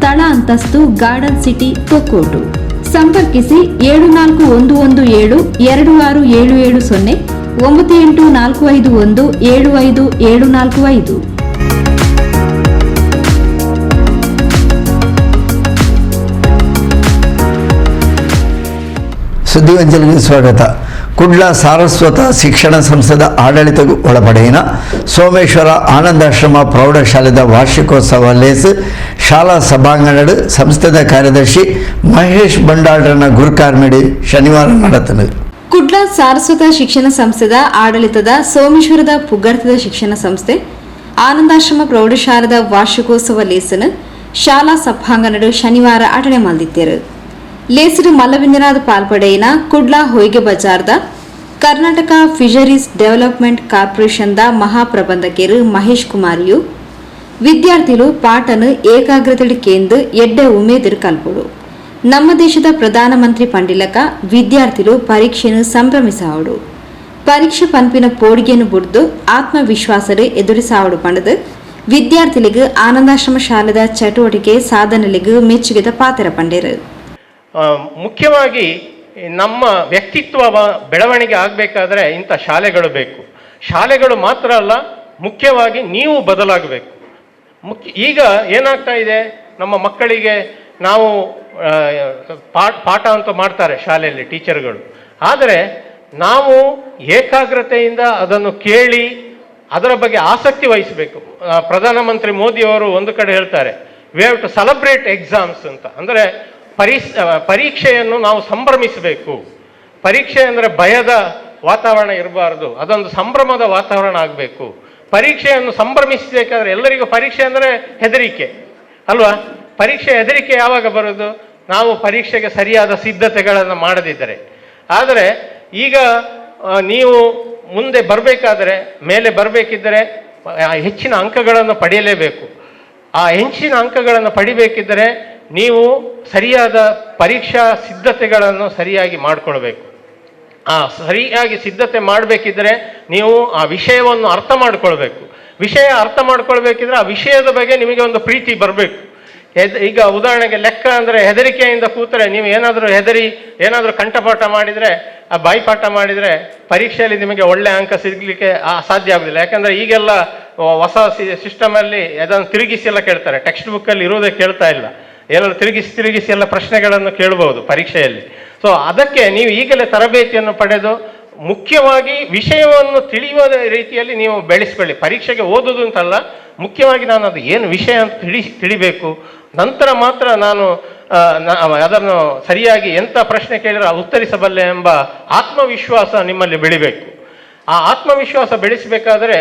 ತಳ ಅಂತಸ್ತು, ಗಾರ್ಡನ್ ಸಿಟಿ, ತೊಕ್ಕೋಟು. ಸಂಪರ್ಕಿಸಿ 74117 26770, 98451 75745. ಸುದ್ದಿವಂಜಲಿಗೆ ಸ್ವಾಗತ. ಕುಡ್ಲ ಸಾರಸ್ವತ ಶಿಕ್ಷಣ ಸಂಸ್ಥೆದ ಆಡಳಿತಕ್ಕೂ ಒಳಪಡೆಯಿನ ಸೋಮೇಶ್ವರ ಆನಂದಾಶ್ರಮ ಪ್ರೌಢಶಾಲೆದ ವಾರ್ಷಿಕೋತ್ಸವ ಲೇಸ್ ಶಾಲಾ ಸಭಾಂಗಣಡ್ ಸಂಸ್ಥೆದ ಕಾರ್ಯದರ್ಶಿ ಮಹೇಶ್ ಬಂಡಾಳ್ರನ ಗುರುಕಾರ್ಮಿಡಿ ಶನಿವಾರ ನಡೆತನು. Kudla Saraswata ಶಿಕ್ಷಣ ಸಂಸ್ಥೆದ ಆಡಳಿತದ ಸೋಮೇಶ್ವರದ ಪುಗರ್ತದ ಶಿಕ್ಷಣ ಸಂಸ್ಥೆ ಆನಂದಾಶ್ರಮ ಪ್ರೌಢಶಾಲೆದ ವಾರ್ಷಿಕೋತ್ಸವ ಲೇಸನ ಶಾಲಾ ಸಭಾಂಗಣಡು ಶನಿವಾರ ಆಟಣೆ ಮಲ್ದಿತ್ತೇರು. ಲೇಸರು ಮಲ್ಲವಿಂದನಾದ ಪಾಲ್ಪಡೆಯಿನ ಕುಡ್ಲ ಹೊಯ್ಗೆ ಬಜಾರ್ದ ಕರ್ನಾಟಕ ಫಿಷರೀಸ್ ಡೆವಲಪ್ಮೆಂಟ್ ಕಾರ್ಪೊರೇಷನ್ದ ಮಹಾಪ್ರಬಂಧಕರು ಮಹೇಶ್ ಕುಮಾರಿಯು ವಿದ್ಯಾರ್ಥಿಗಳು ಪಾಠನು ಏಕಾಗ್ರತೆಡು ಕೇಂದು ಎಡ್ಡೆ ಉಮೇದಿರು ಕಲ್ಪೊಡು. ನಮ್ಮ ದೇಶದ ಪ್ರಧಾನಮಂತ್ರಿ ಪಂಡಿಲಕ ವಿದ್ಯಾರ್ಥಿಗಳು ಪರೀಕ್ಷೆಯನ್ನು ಸಂಭ್ರಮಿಸಾವಡು, ಪರೀಕ್ಷೆ ಪನ್ಪಿನ ಪೋಡಿಗೆಯನ್ನು ಬುಡ್ದು ಆತ್ಮವಿಶ್ವಾಸರು ಎದುರಿಸಾವಡು ಪಂಡದು ವಿದ್ಯಾರ್ಥಿಗಳಿಗೆ ಆನಂದಾಶ್ರಮ ಶಾಲೆದ ಚಟುವಟಿಕೆ ಸಾಧನೆಗಳಿಗೆ ಮೆಚ್ಚುಗೆದ ಪಾತ್ರ ಪಂಡೇರು. ಮುಖ್ಯವಾಗಿ ನಮ್ಮ ವ್ಯಕ್ತಿತ್ವ ಬೆಳವಣಿಗೆ ಆಗಬೇಕಾದ್ರೆ ಇಂಥ ಶಾಲೆಗಳು ಬೇಕು. ಶಾಲೆಗಳು ಮಾತ್ರ ಅಲ್ಲ, ಮುಖ್ಯವಾಗಿ ನೀವು ಬದಲಾಗಬೇಕು. ಈಗ ಏನಾಗ್ತಾ ಇದೆ, ನಮ್ಮ ಮಕ್ಕಳಿಗೆ ನಾವು ಪಾಠ ಅಂತ ಮಾಡ್ತಾರೆ ಶಾಲೆಯಲ್ಲಿ ಟೀಚರ್ಗಳು, ಆದರೆ ನಾವು ಏಕಾಗ್ರತೆಯಿಂದ ಅದನ್ನು ಕೇಳಿ ಅದರ ಬಗ್ಗೆ ಆಸಕ್ತಿ ವಹಿಸಬೇಕು. ಪ್ರಧಾನಮಂತ್ರಿ ಮೋದಿಯವರು ಒಂದು ಕಡೆ ಹೇಳ್ತಾರೆ, we have to celebrate exams ಅಂತ. ಅಂದರೆ ಪರೀಕ್ಷೆಯನ್ನು ನಾವು ಸಂಭ್ರಮಿಸಬೇಕು. ಪರೀಕ್ಷೆ ಅಂದರೆ ಭಯದ ವಾತಾವರಣ ಇರಬಾರ್ದು, ಅದೊಂದು ಸಂಭ್ರಮದ ವಾತಾವರಣ ಆಗಬೇಕು. ಪರೀಕ್ಷೆಯನ್ನು ಸಂಭ್ರಮಿಸಬೇಕಾದ್ರೆ ಎಲ್ಲರಿಗೂ ಪರೀಕ್ಷೆ ಅಂದರೆ ಹೆದರಿಕೆ ಅಲ್ವಾ? ಪರೀಕ್ಷೆ ಹೆದರಿಕೆ ಯಾವಾಗ ಬರೋದು? ನಾವು ಪರೀಕ್ಷೆಗೆ ಸರಿಯಾದ ಸಿದ್ಧತೆಗಳನ್ನು ಮಾಡದಿದ್ದರೆ. ಆದರೆ ಈಗ ನೀವು ಮುಂದೆ ಬರಬೇಕಾದರೆ, ಮೇಲೆ ಬರಬೇಕಿದ್ದರೆ ಹೆಚ್ಚಿನ ಅಂಕಗಳನ್ನು ಪಡೆಯಲೇಬೇಕು. ಆ ಹೆಚ್ಚಿನ ಅಂಕಗಳನ್ನು ಪಡಿಬೇಕಿದ್ದರೆ ನೀವು ಸರಿಯಾದ ಪರೀಕ್ಷಾ ಸಿದ್ಧತೆಗಳನ್ನು ಸರಿಯಾಗಿ ಮಾಡಿಕೊಳ್ಬೇಕು. ಆ ಸರಿಯಾಗಿ ಸಿದ್ಧತೆ ಮಾಡಬೇಕಿದ್ದರೆ ನೀವು ಆ ವಿಷಯವನ್ನು ಅರ್ಥ ಮಾಡಿಕೊಳ್ಬೇಕು. ವಿಷಯ ಅರ್ಥ ಮಾಡ್ಕೊಳ್ಬೇಕಿದ್ರೆ ಆ ವಿಷಯದ ಬಗ್ಗೆ ನಿಮಗೆ ಒಂದು ಪ್ರೀತಿ ಬರಬೇಕು. ಈಗ ಉದಾಹರಣೆಗೆ ಲೆಕ್ಕ ಅಂದರೆ ಹೆದರಿಕೆಯಿಂದ ಕೂತರೆ ನೀವು ಏನಾದರೂ ಹೆದರಿ ಏನಾದರೂ ಕಂಠಪಾಠ ಮಾಡಿದರೆ, ಆ ಬಾಯಿಪಾಠ ಮಾಡಿದರೆ ಪರೀಕ್ಷೆಯಲ್ಲಿ ನಿಮಗೆ ಒಳ್ಳೆ ಅಂಕ ಸಿಗಲಿಕ್ಕೆ ಸಾಧ್ಯ ಆಗೋದಿಲ್ಲ. ಯಾಕಂದರೆ ಈಗೆಲ್ಲ ಹೊಸ ಸಿಸ್ಟಮಲ್ಲಿ ಅದನ್ನು ತಿರುಗಿಸಿ ಎಲ್ಲ ಕೇಳ್ತಾರೆ, ಟೆಕ್ಸ್ಟ್ ಬುಕ್ಕಲ್ಲಿ ಇರುವುದೇ ಕೇಳ್ತಾ ಇಲ್ಲ, ಏನಾದರೂ ತಿರುಗಿಸಿ ತಿರುಗಿಸಿ ಎಲ್ಲ ಪ್ರಶ್ನೆಗಳನ್ನು ಕೇಳ್ಬೋದು ಪರೀಕ್ಷೆಯಲ್ಲಿ. ಸೊ ಅದಕ್ಕೆ ನೀವು ಈಗಲೇ ತರಬೇತಿಯನ್ನು ಪಡೆದು ಮುಖ್ಯವಾಗಿ ವಿಷಯವನ್ನು ತಿಳಿಯುವ ರೀತಿಯಲ್ಲಿ ನೀವು ಬೆಳೆಸ್ಕೊಳ್ಳಿ. ಪರೀಕ್ಷೆಗೆ ಓದೋದು ಅಂತಲ್ಲ, ಮುಖ್ಯವಾಗಿ ನಾನು ಅದು ಏನು ವಿಷಯ ಅಂತ ತಿಳಿಬೇಕು, ನಂತರ ಮಾತ್ರ ನಾನು ಅದನ್ನು ಸರಿಯಾಗಿ ಎಂಥ ಪ್ರಶ್ನೆ ಕೇಳಿದ್ರೆ ಉತ್ತರಿಸಬಲ್ಲೆ ಎಂಬ ಆತ್ಮವಿಶ್ವಾಸ ನಿಮ್ಮಲ್ಲಿ ಬೆಳಿಬೇಕು. ಆ ಆತ್ಮವಿಶ್ವಾಸ ಬೆಳೆಸಬೇಕಾದರೆ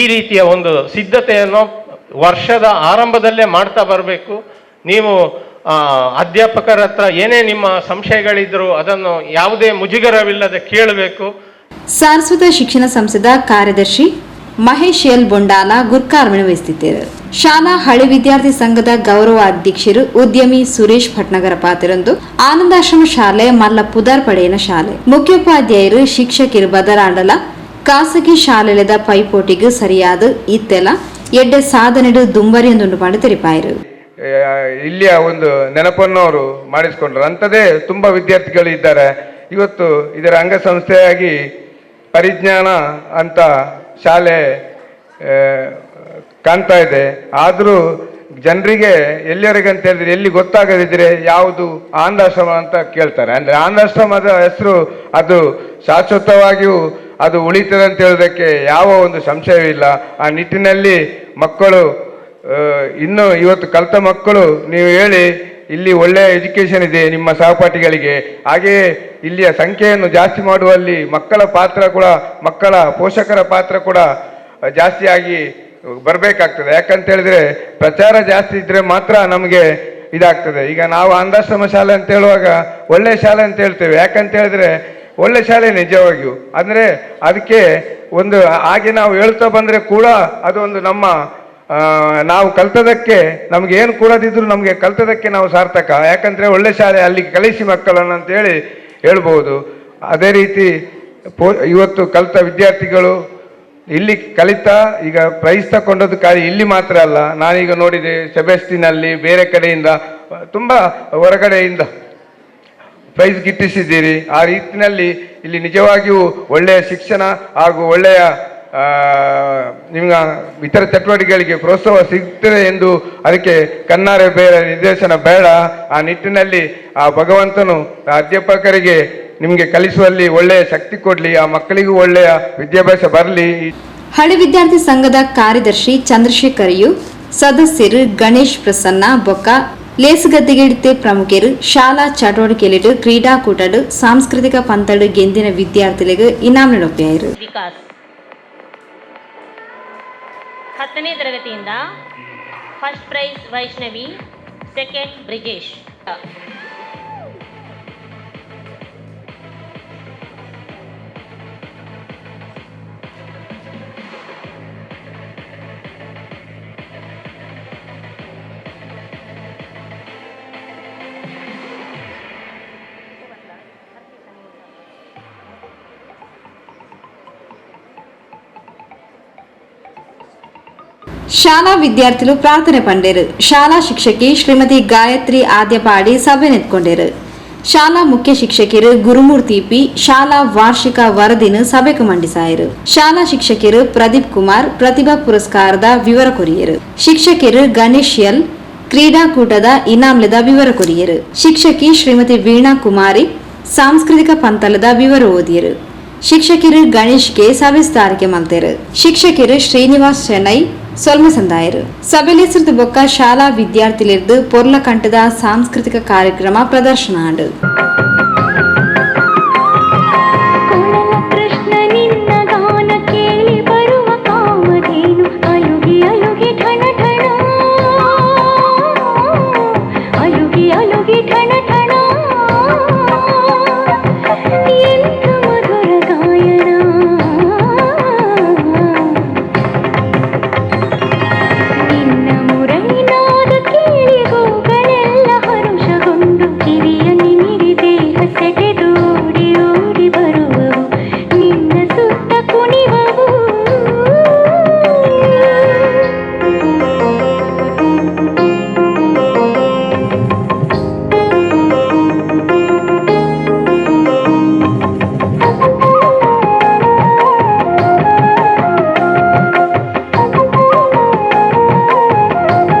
ಈ ರೀತಿಯ ಒಂದು ಸಿದ್ಧತೆಯನ್ನು ವರ್ಷದ ಆರಂಭದಲ್ಲೇ ಮಾಡ್ತಾ ಬರಬೇಕು. ನೀವು ಅಧ್ಯಾಪಕರ ಹತ್ರ ಏನೇ ನಿಮ್ಮ ಸಂಶಯಗಳಿದ್ದರೂ ಅದನ್ನು ಯಾವುದೇ ಮುಜುಗರವಿಲ್ಲದೆ ಕೇಳಬೇಕು. ಸಾರಸ್ವತ ಶಿಕ್ಷಣ ಸಂಸ್ಥೆದ ಕಾರ್ಯದರ್ಶಿ ಮಹೇಶ್ ಎಲ್ ಬೊಂಡಾಲ ಗುರ್ಕಾರ್ಮಣೆ ವಹಿಸುತ್ತಿದ್ದರು. ಶಾಲಾ ಹಳೆ ವಿದ್ಯಾರ್ಥಿ ಸಂಘದ ಗೌರವ ಅಧ್ಯಕ್ಷರು ಉದ್ಯಮಿ ಸುರೇಶ್ ಭಟ್ನಗರ ಪಾತಿರಂದು ಆನಂದಾಶ್ರಮ ಶಾಲೆ ಮಲ್ಲ ಪುದರ್ ಪಡೆಯನ ಶಾಲೆ ಮುಖ್ಯೋಪಾಧ್ಯಾಯರು ಶಿಕ್ಷಕರು ಬದಲಾಂಡಲ ಖಾಸಗಿ ಶಾಲೆದ ಪೈಪೋಟಿಗೆ ಸರಿಯಾದ ಇತ್ತೆಲ ಎಡ್ಡೆ ಸಾಧನೆಡು ದುಂಬರಿಯೊಂದುಂಡು ಮಾಡಿ ತೆರಿಪಾಯರು. ಇಲ್ಲಿಯ ಒಂದು ನೆನಪನ್ನು ಅವರು ಮಾಡಿಸಿಕೊಂಡ್ರು. ಅಂಥದ್ದೇ ತುಂಬ ವಿದ್ಯಾರ್ಥಿಗಳು ಇದ್ದಾರೆ. ಇವತ್ತು ಇದರ ಅಂಗಸಂಸ್ಥೆಯಾಗಿ ಪರಿಜ್ಞಾನ ಅಂತ ಶಾಲೆ ಕಾಣ್ತಾ ಇದೆ. ಆದರೂ ಜನರಿಗೆ ಎಲ್ಲಿವರೆಗೆ ಅಂತ ಹೇಳಿದ್ರೆ, ಎಲ್ಲಿ ಗೊತ್ತಾಗದಿದ್ದರೆ ಯಾವುದು ಆನಂದಾಶ್ರಮ ಅಂತ ಕೇಳ್ತಾರೆ. ಅಂದರೆ ಆನಂದಾಶ್ರಮದ ಹೆಸರು ಅದು ಶಾಶ್ವತವಾಗಿಯೂ ಅದು ಉಳಿತದೆ ಅಂತ ಹೇಳೋದಕ್ಕೆ ಯಾವ ಒಂದು ಸಂಶಯವಿಲ್ಲ. ಆ ನಿಟ್ಟಿನಲ್ಲಿ ಮಕ್ಕಳು ಇನ್ನು ಇವತ್ತು ಕಲಿತ ಮಕ್ಕಳು ನೀವು ಹೇಳಿ ಇಲ್ಲಿ ಒಳ್ಳೆಯ ಎಜುಕೇಷನ್ ಇದೆ ನಿಮ್ಮ ಸಹಪಾಠಿಗಳಿಗೆ, ಹಾಗೆಯೇ ಇಲ್ಲಿಯ ಸಂಖ್ಯೆಯನ್ನು ಜಾಸ್ತಿ ಮಾಡುವಲ್ಲಿ ಮಕ್ಕಳ ಪಾತ್ರ ಕೂಡ, ಮಕ್ಕಳ ಪೋಷಕರ ಪಾತ್ರ ಕೂಡ ಜಾಸ್ತಿಯಾಗಿ ಬರಬೇಕಾಗ್ತದೆ. ಯಾಕಂತ ಹೇಳಿದ್ರೆ ಪ್ರಚಾರ ಜಾಸ್ತಿ ಇದ್ದರೆ ಮಾತ್ರ ನಮಗೆ ಇದಾಗ್ತದೆ. ಈಗ ನಾವು ಆನಂದಾಶ್ರಮ ಶಾಲೆ ಅಂತ ಹೇಳುವಾಗ ಒಳ್ಳೆಯ ಶಾಲೆ ಅಂತ ಹೇಳ್ತೇವೆ. ಯಾಕಂತ ಹೇಳಿದ್ರೆ ಒಳ್ಳೆ ಶಾಲೆ ನಿಜವಾಗಿಯೂ, ಅಂದರೆ ಅದಕ್ಕೆ ಒಂದು ಹಾಗೆ ನಾವು ಹೇಳ್ತಾ ಬಂದರೆ ಕೂಡ ಅದೊಂದು ನಮ್ಮ ನಾವು ಕಲ್ತದಕ್ಕೆ ನಮ್ಗೆ ಏನು ಕೊಡದಿದ್ರು ನಮಗೆ ಕಲ್ತದಕ್ಕೆ ನಾವು ಸಾರ್ಥಕ. ಯಾಕಂದರೆ ಒಳ್ಳೆ ಶಾಲೆ ಅಲ್ಲಿ ಕಲಿಸಿ ಮಕ್ಕಳನ್ನು ಅಂತೇಳಿ ಹೇಳ್ಬೋದು. ಅದೇ ರೀತಿ ಇವತ್ತು ಕಲಿತ ವಿದ್ಯಾರ್ಥಿಗಳು ಇಲ್ಲಿ ಕಲಿತಾ ಈಗ ಪ್ರೈಸ್ ತಗೊಂಡದ್ದು ಖಾಲಿ ಇಲ್ಲಿ ಮಾತ್ರ ಅಲ್ಲ, ನಾನೀಗ ನೋಡಿದೆ ಸೆಬೆಸ್ಟಿನಲ್ಲಿ ಬೇರೆ ಕಡೆಯಿಂದ ತುಂಬ ಹೊರಗಡೆಯಿಂದ ಪ್ರೈಸ್ ಗಿಟ್ಟಿಸಿದ್ದೀರಿ. ಆ ರೀತಿಯಲ್ಲಿ ಇಲ್ಲಿ ನಿಜವಾಗಿಯೂ ಒಳ್ಳೆಯ ಶಿಕ್ಷಣ ಹಾಗೂ ಒಳ್ಳೆಯ ನಿಮ್ಮ ಇತರ ಚಟುವಟಿಕೆಗಳಿಗೆ ಪ್ರೋತ್ಸಾಹ ಸಿಗ್ತದೆ ಎಂದು ಅದಕ್ಕೆ ಕಣ್ಣಾರೆ ಬೇರೆ ನಿರ್ದೇಶನ ಬೇಡ. ಆ ನಿಟ್ಟಿನಲ್ಲಿ ಆ ಭಗವಂತನು ಆ ಅಧ್ಯಾಪಕರಿಗೆ ನಿಮಗೆ ಕಲಿಸುವಲ್ಲಿ ಒಳ್ಳೆಯ ಶಕ್ತಿ ಕೊಡಲಿ, ಆ ಮಕ್ಕಳಿಗೂ ಒಳ್ಳೆಯ ವಿದ್ಯಾಭ್ಯಾಸ ಬರಲಿ. ಹಳೆ ವಿದ್ಯಾರ್ಥಿ ಸಂಘದ ಕಾರ್ಯದರ್ಶಿ ಚಂದ್ರಶೇಖರಿಯು, ಸದಸ್ಯರು ಗಣೇಶ್ ಪ್ರಸನ್ನ ಬೊಕ್ಕ ಲೇಸುಗದ್ದಿಗೆಡಿತೆ ಪ್ರಮುಖರು ಶಾಲಾ ಚಟುವಟಿಕೆಲಿಡು ಕ್ರೀಡಾಕೂಟಡು ಸಾಂಸ್ಕೃತಿಕ ಪಂತಡು ಗೆಂದಿನ ವಿದ್ಯಾರ್ಥಿಗಳಿಗೆ ಇನಾಮ್ ನೀಡೊಪ್ಪಾಯರು. ವಿಕಾಸ್ 10ನೇ ತರಗತಿಯಿಂದ first prize Vaishnavi, second Brijesh. ಶಾಲಾ ವಿದ್ಯಾರ್ಥಿಗಳು ಪ್ರಾರ್ಥನೆ ಪಂಡೇರು. ಶಾಲಾ ಶಿಕ್ಷಕಿ ಶ್ರೀಮತಿ ಗಾಯತ್ರಿ ಆದ್ಯಪಾಡಿ ಸಭೆ ನೆತ್ಕೊಂಡೇರು. ಶಾಲಾ ಮುಖ್ಯ ಶಿಕ್ಷಕಿರು ಗುರುಮೂರ್ತಿ ಪಿ ಶಾಲಾ ವಾರ್ಷಿಕ ವರದಿನ ಸಭೆಗೆ ಮಂಡಿಸಾಯರು. ಶಾಲಾ ಶಿಕ್ಷಕಿರು ಪ್ರದೀಪ್ ಕುಮಾರ್ ಪ್ರತಿಭಾ ಪುರಸ್ಕಾರದ ವಿವರ ಕೊರಿಯರು. ಶಿಕ್ಷಕಿರು ಗಣೇಶ್ ಎಲ್ ಕ್ರೀಡಾಕೂಟದ ಇನಾಮ್ಲದ ವಿವರ ಕೊರಿಯರು. ಶಿಕ್ಷಕಿ ಶ್ರೀಮತಿ ವೀಣಾ ಕುಮಾರಿ ಸಾಂಸ್ಕೃತಿಕ ಪಂತಲದ ವಿವರ ಓದಿಯರು. ಶಿಕ್ಷಕಿರು ಗಣೇಶ್ ಕೆ ಸಭೆ ಮಲ್ತೇರು. ಶಿಕ್ಷಕಿರು ಶ್ರೀನಿವಾಸ್ ಚೆನ್ನೈ ಸೊಲ್ಮೆ ಸಂದಾಯರು. ಸಭೆಲೇಸಿರದ ಬೊಕ್ಕ ಶಾಲಾ ವಿದ್ಯಾರ್ಥಿಲಿರ್ದು ಪೊರ್ಲಕಂಠದ ಸಾಂಸ್ಕೃತಿಕ ಕಾರ್ಯಕ್ರಮ ಪ್ರದರ್ಶನ ಆಂಡು.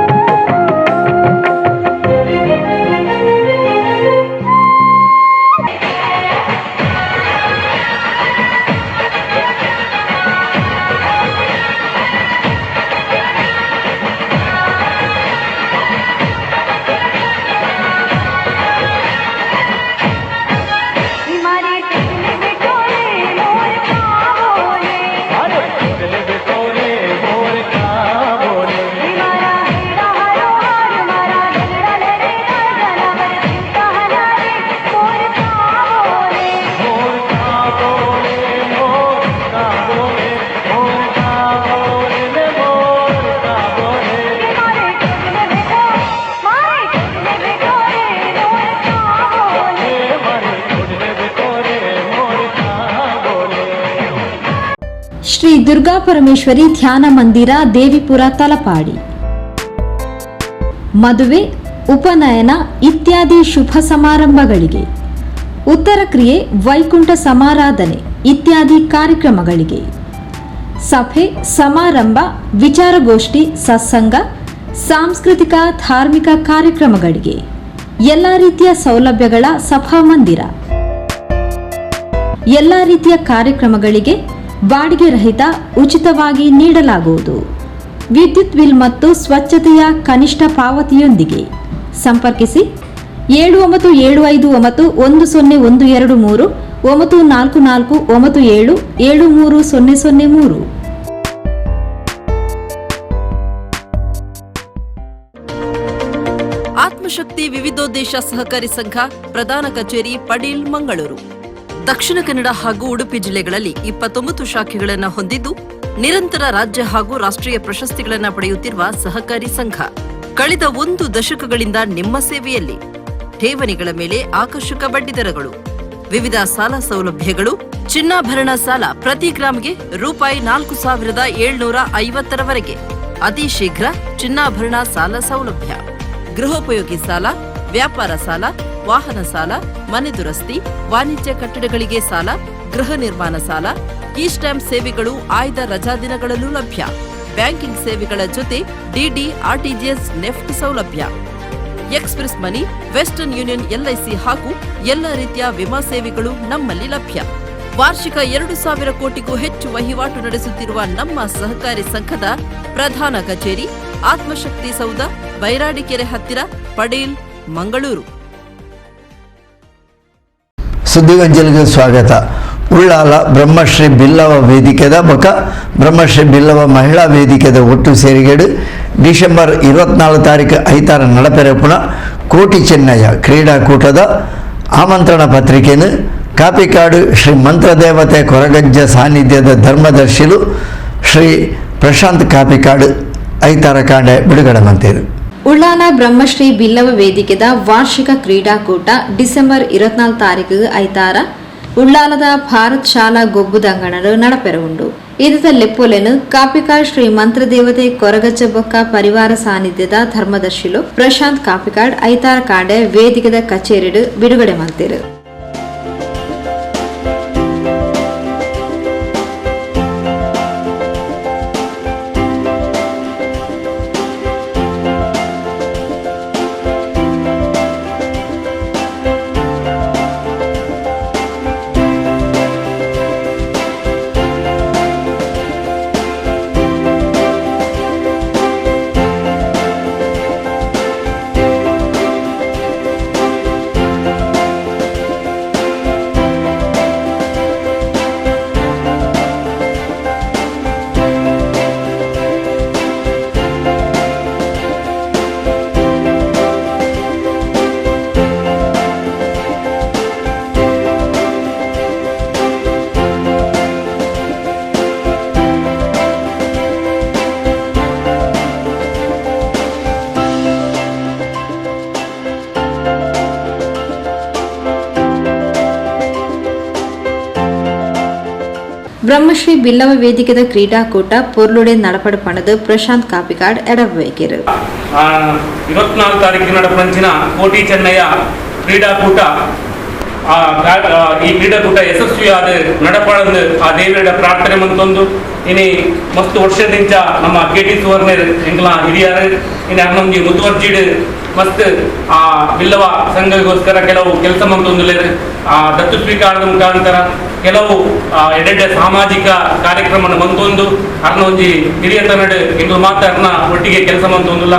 ಶ್ರೀ ದುರ್ಗಾ ಪರಮೇಶ್ವರಿ ಧ್ಯಾನ ಮಂದಿರ, ದೇವಿಪುರ, ತಲಪಾಡಿ. ಮದುವೆ, ಉಪನಯನ ಇತ್ಯಾದಿ ಶುಭ ಸಮಾರಂಭಗಳಿಗೆ, ಉತ್ತರ ಕ್ರಿಯೆ, ವೈಕುಂಠ ಸಮಾರಾಧನೆ ಇತ್ಯಾದಿ ಕಾರ್ಯಕ್ರಮಗಳಿಗೆ, ಸಭೆ, ಸಮಾರಂಭ, ವಿಚಾರಗೋಷ್ಠಿ, ಸತ್ಸಂಗ, ಸಾಂಸ್ಕೃತಿಕ ಧಾರ್ಮಿಕ ಕಾರ್ಯಕ್ರಮಗಳಿಗೆ ಎಲ್ಲ ರೀತಿಯ ಸೌಲಭ್ಯಗಳ ಸಭಾಮಂದಿರ. ಎಲ್ಲ ರೀತಿಯ ಕಾರ್ಯಕ್ರಮಗಳಿಗೆ ಬಾಡಿಗೆ ರಹಿತ ಉಚಿತವಾಗಿ ನೀಡಲಾಗುವುದು. ವಿದ್ಯುತ್ ಬಿಲ್ ಮತ್ತು ಸ್ವಚ್ಛತೆಯ ಕನಿಷ್ಠ ಪಾವತಿಯೊಂದಿಗೆ ಸಂಪರ್ಕಿಸಿ 7975 10123 94497 73003. ಆತ್ಮಶಕ್ತಿ ವಿವಿಧೋದ್ದೇಶ ಸಹಕಾರಿ ಸಂಘ, ಪ್ರಧಾನ ಕಚೇರಿ ಪಡೀಲ್, ಮಂಗಳೂರು. ದಕ್ಷಿಣ ಕನ್ನಡ ಹಾಗೂ ಉಡುಪಿ ಜಿಲ್ಲೆಗಳಲ್ಲಿ 29 ಶಾಖೆಗಳನ್ನು ಹೊಂದಿದ್ದು ನಿರಂತರ ರಾಜ್ಯ ಹಾಗೂ ರಾಷ್ಟ್ರೀಯ ಪ್ರಶಸ್ತಿಗಳನ್ನು ಪಡೆಯುತ್ತಿರುವ ಸಹಕಾರಿ ಸಂಘ ಕಳೆದ 1 ದಶಕಗಳಿಂದ ನಿಮ್ಮ ಸೇವೆಯಲ್ಲಿ. ಠೇವಣಿಗಳ ಮೇಲೆ ಆಕರ್ಷಕ ಬಡ್ಡಿದರಗಳು, ವಿವಿಧ ಸಾಲ ಸೌಲಭ್ಯಗಳು, ಚಿನ್ನಾಭರಣ ಸಾಲ ಪ್ರತಿ ಗ್ರಾಮ್ಗೆ ರೂಪಾಯಿ 4,750ರವರೆಗೆ, ಅತಿ ಶೀಘ್ರ ಚಿನ್ನಾಭರಣ ಸಾಲ ಸೌಲಭ್ಯ, ಗೃಹೋಪಯೋಗಿ ಸಾಲ, ವ್ಯಾಪಾರ ಸಾಲ, ವಾಹನ ಸಾಲ, ಮನೆ ದುರಸ್ತಿ, ವಾಣಿಜ್ಯ ಕಟ್ಟಡಗಳಿಗೆ ಸಾಲ, ಗೃಹ ನಿರ್ಮಾಣ ಸಾಲ, ಕೀ ಸ್ಟ್ಯಾಂಪ್ ಸೇವೆಗಳು ಆಯ್ದ ರಜಾ ದಿನಗಳಲ್ಲೂ ಲಭ್ಯ. ಬ್ಯಾಂಕಿಂಗ್ ಸೇವೆಗಳ ಜೊತೆ DD, RTGS, NEFT ಸೌಲಭ್ಯ, Express Money, Western Union, LIC ಹಾಗೂ ಎಲ್ಲ ರೀತಿಯ ವಿಮಾ ಸೇವೆಗಳು ನಮ್ಮಲ್ಲಿ ಲಭ್ಯ. ವಾರ್ಷಿಕ 2,000 ಕೋಟಿಗೂ ಹೆಚ್ಚು ವಹಿವಾಟು ನಡೆಸುತ್ತಿರುವ ನಮ್ಮ ಸಹಕಾರಿ ಸಂಘದ ಪ್ರಧಾನ ಕಚೇರಿ ಆತ್ಮಶಕ್ತಿ ಸೌಧ, Bairadikere ಹತ್ತಿರ, ಪಡೀಲ್, ಮಂಗಳೂರು. ಸುದ್ದಿಗಂಜಲಿಗೆ ಸ್ವಾಗತ. ಉಳ್ಳಾಲ ಬ್ರಹ್ಮಶ್ರೀ ಬಿಲ್ಲವ ವೇದಿಕೆದ ಬೊಕ ಬ್ರಹ್ಮಶ್ರೀ ಬಿಲ್ಲವ ಮಹಿಳಾ ವೇದಿಕೆದ ಒಟ್ಟು ಸೇರಿಗೇಡು ಡಿಸೆಂಬರ್ 24 ತಾರೀಕು ಐತಾರ ನಡಪೆರಪುಣ ಕೋಟಿ ಚೆನ್ನಯ್ಯ ಕ್ರೀಡಾಕೂಟದ ಆಮಂತ್ರಣ ಪತ್ರಿಕೆಯನ್ನು ಕಾಪಿಕಾಡು ಶ್ರೀ ಮಂತ್ರದೇವತೆ ಕೊರಗಜ್ಜ ಸಾನ್ನಿಧ್ಯದ ಧರ್ಮದರ್ಶಿಲು ಶ್ರೀ ಪ್ರಶಾಂತ್ ಕಾಪಿಕಾಡು ಐತಾರ ಕಾಂಡೆ ಬಿಡುಗಡೆ ಮಂತೇರು. ಉಳ್ಳಾಲ ಬ್ರಹ್ಮಶ್ರೀ ಬಿಲ್ಲವ ವೇದಿಕೆದ ವಾರ್ಷಿಕ ಕ್ರೀಡಾಕೂಟ ಡಿಸೆಂಬರ್ 24 ತಾರೀಕು ಐತಾರ ಉಳ್ಳಾಲದ ಭಾರತ್ ಶಾಲಾ ಗೊಬ್ಬುದಂಗಣರು ನಡಪೆರವುಂಡು. ಇದರ ಲೆಪ್ಪೊಲೆನು ಕಾಪಿಕಾಡ್ ಶ್ರೀ ಮಂತ್ರದೇವತೆ ಕೊರಗಜ್ಜ ಬೊಕ್ಕ ಪರಿವಾರ ಸಾನ್ನಿಧ್ಯದ ಧರ್ಮದರ್ಶಿಲು ಪ್ರಶಾಂತ್ ಕಾಪಿಕಾಡ್ ಐತಾರ ಕಾಂಡೆ ವೇದಿಕೆದ ಕಚೇರಿಡು ಬಿಡುಗಡೆ ಮಂತೇರು. ಬ್ರಹ್ಮಶ್ರೀ ಬಿಲ್ಲವ ವೇದಿಕೆದ ಕ್ರೀಡಾಕೂಟ ಪೊರ್ಲುಡೆ ನಡಪಡ ಪಣದ ಪ್ರಶಾಂತ್ ಕಾಪಿಕಾಡ್ ಎಡವೇಕಿರು. 24 ತಾರೀಕಿನ ನಡಪಂಚಿನ ಕೋಟಿ ಚೆನ್ನಯ್ಯ ಕ್ರೀಡಾಕೂಟ ಈ ಕ್ರೀಡಾಕೂಟ ಯಶಸ್ವಿಯಾದ ನಡಪಡಂದು ಆ ದೇವಿಯರ ಪ್ರಾರ್ಥನೆ ಮಂತೊಂದು ಇನಿ ಮಸ್ತ್ ವರ್ಷದಿಂಚ ನಮ್ಮ ಕೆ ಟಿ ಸುವರ್ಣರ್ ಎಂಗ್ಲ ಹಿರಿಯರು ಇನ್ನು ನಮ್ಗೆ ಮುತುವರ್ಜಿಡ್ ಮಸ್ತ್ ಆ ಬಿಲ್ಲವ ಸಂಘಗೋಸ್ಕರ ಕೆಲವು ಕೆಲಸ ಮಂತೊಂದುಲೇರು ಆ ದತ್ತು ಸ್ವೀಕಾರದ ಮುಖಾಂತರ ಕೆಲವು ಎಡೆಡ್ಡೆ ಸಾಮಾಜಿಕ ಕಾರ್ಯಕ್ರಮ ಮಂತೊಂದು ಅರ್ನ ಒಂಜಿ ಹಿರಿಯ ತನ್ನಡು ಎಂಗ್ಲು ಮಾತ್ರ ಅರ್ನ ಒಟ್ಟಿಗೆ ಕೆಲಸ ಮಂತೊಂದುಲ್ಲ.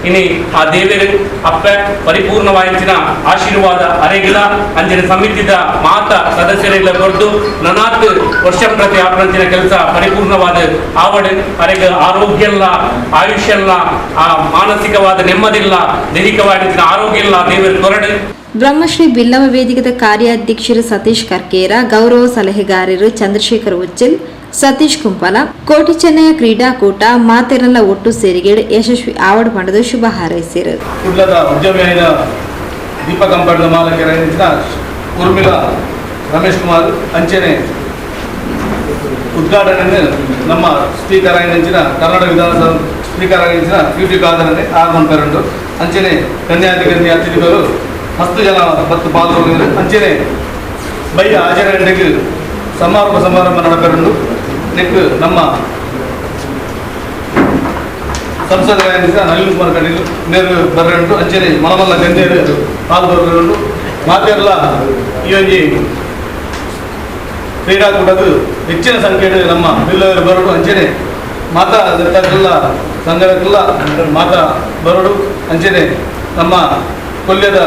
ಇನಿ ಆ ದೇವರು ಅಪ್ಪ ಪರಿಪೂರ್ಣವಾಯಿನ ಆಶೀರ್ವಾದ ಅರೆಗಿಲ ಅಂಚಿನ ಸಮಿತಿದ ಮಾತ ಸದಸ್ಯರಿಲ್ಲ ಕೊರ್ದು ನನಾತ್ ವರ್ಷ ಪ್ರತಿ ಆಪ್ರಂಚಿನ ಕೆಲಸ ಪರಿಪೂರ್ಣವಾದ ಆವಡು ಅರೆಗ ಆರೋಗ್ಯ ಇಲ್ಲ, ಆಯುಷ್ಯ ಇಲ್ಲ, ಆ ಮಾನಸಿಕವಾದ ನೆಮ್ಮದಿಲ್ಲ, ದೈಹಿಕವಾದ ಆರೋಗ್ಯ ಇಲ್ಲ ದೇವರು ಕೊರಡು. ಬ್ರಹ್ಮಶ್ರೀ ಬಿಲ್ಲವ ವೇದಿಕೆದ ಕಾರ್ಯಾಧ್ಯಕ್ಷರು ಸತೀಶ್ ಕರ್ಕೇರ, ಗೌರವ ಸಲಹೆಗಾರರು ಚಂದ್ರಶೇಖರ್ ಉಚ್ಚಿಲ್, ಸತೀಶ್ ಕುಂಪಲ ಕೋಟಿ ಚೆನ್ನಯ್ಯ ಕ್ರೀಡಾಕೂಟ ಮಾತೆರೆಲ್ಲ ಒಟ್ಟು ಸೇರಿಗೆ ಯಶಸ್ವಿ ಆವಡ್ ಪಂಡದು ಶುಭ ಹಾರೈಸಿರು. ಕುಡ್ಲದ ಉದ್ಯಮಿಯಾದ ದೀಪ ಕಂಪನಿದ ಮಾಲಕರಾದ ಉರ್ಮಿಳಾ ರಮೇಶ್ ಕುಮಾರ್ ಅಂಚನೆ ಉದ್ಘಾಟನೆ ನಮ್ಮ ಸ್ಪೀಕರ್ ಆಗಿನ ಕರ್ನಾಟಕ ವಿಧಾನಸಭಾ ಸ್ಪೀಕರ್ ಆಗಿನ ಯು ಟಿ ಖಾದರನೆ ಆರ್ ಅಂಚನೆ ಕನ್ಯಾಧಿಕಾರಿ ಅತಿಥಿಗಳು ಮಸ್ತು ಜನ ಬತ್ತು ಪಾಲ್ಗೊಂಡಿದ್ದರು. ಅಂಚನೆ ಬೈಯ 6 ಗಂಟೆಗೆ ಸಮಾರೋಪ ಸಮಾರಂಭ ನಡಪೆರುಂಡು. ನೆಕ್ ನಮ್ಮ ಸಂಸದರಾದ ನಳಿನ್ ಕುಮಾರ್ ಕಟೀಲ್ ನೇರು ಬರ್ರಂಟು ಅಂಚನೆ ಮಲಮಲ್ಲ ಗಣ್ಯರು ಪಾಲ್ಗೊಂಡು ಮಾತೆಲ್ಲ ಈ ಒಂಜಿ ಕ್ರೀಡಾಕೂಟದ ಹೆಚ್ಚಿನ ಸಂಖ್ಯೆಯಲ್ಲಿ ನಮ್ಮ ಬಿಲ್ಲವರು ಬರಡು ಅಂಚನೆ ಮಾತಾ ದತ್ತಕ್ಕೆಲ್ಲ ಸಂಘಕ್ಕೆಲ್ಲ ಮಾತಾ ಬರಡು ಅಂಚನೆ ನಮ್ಮ ಕೊಲ್ಯದ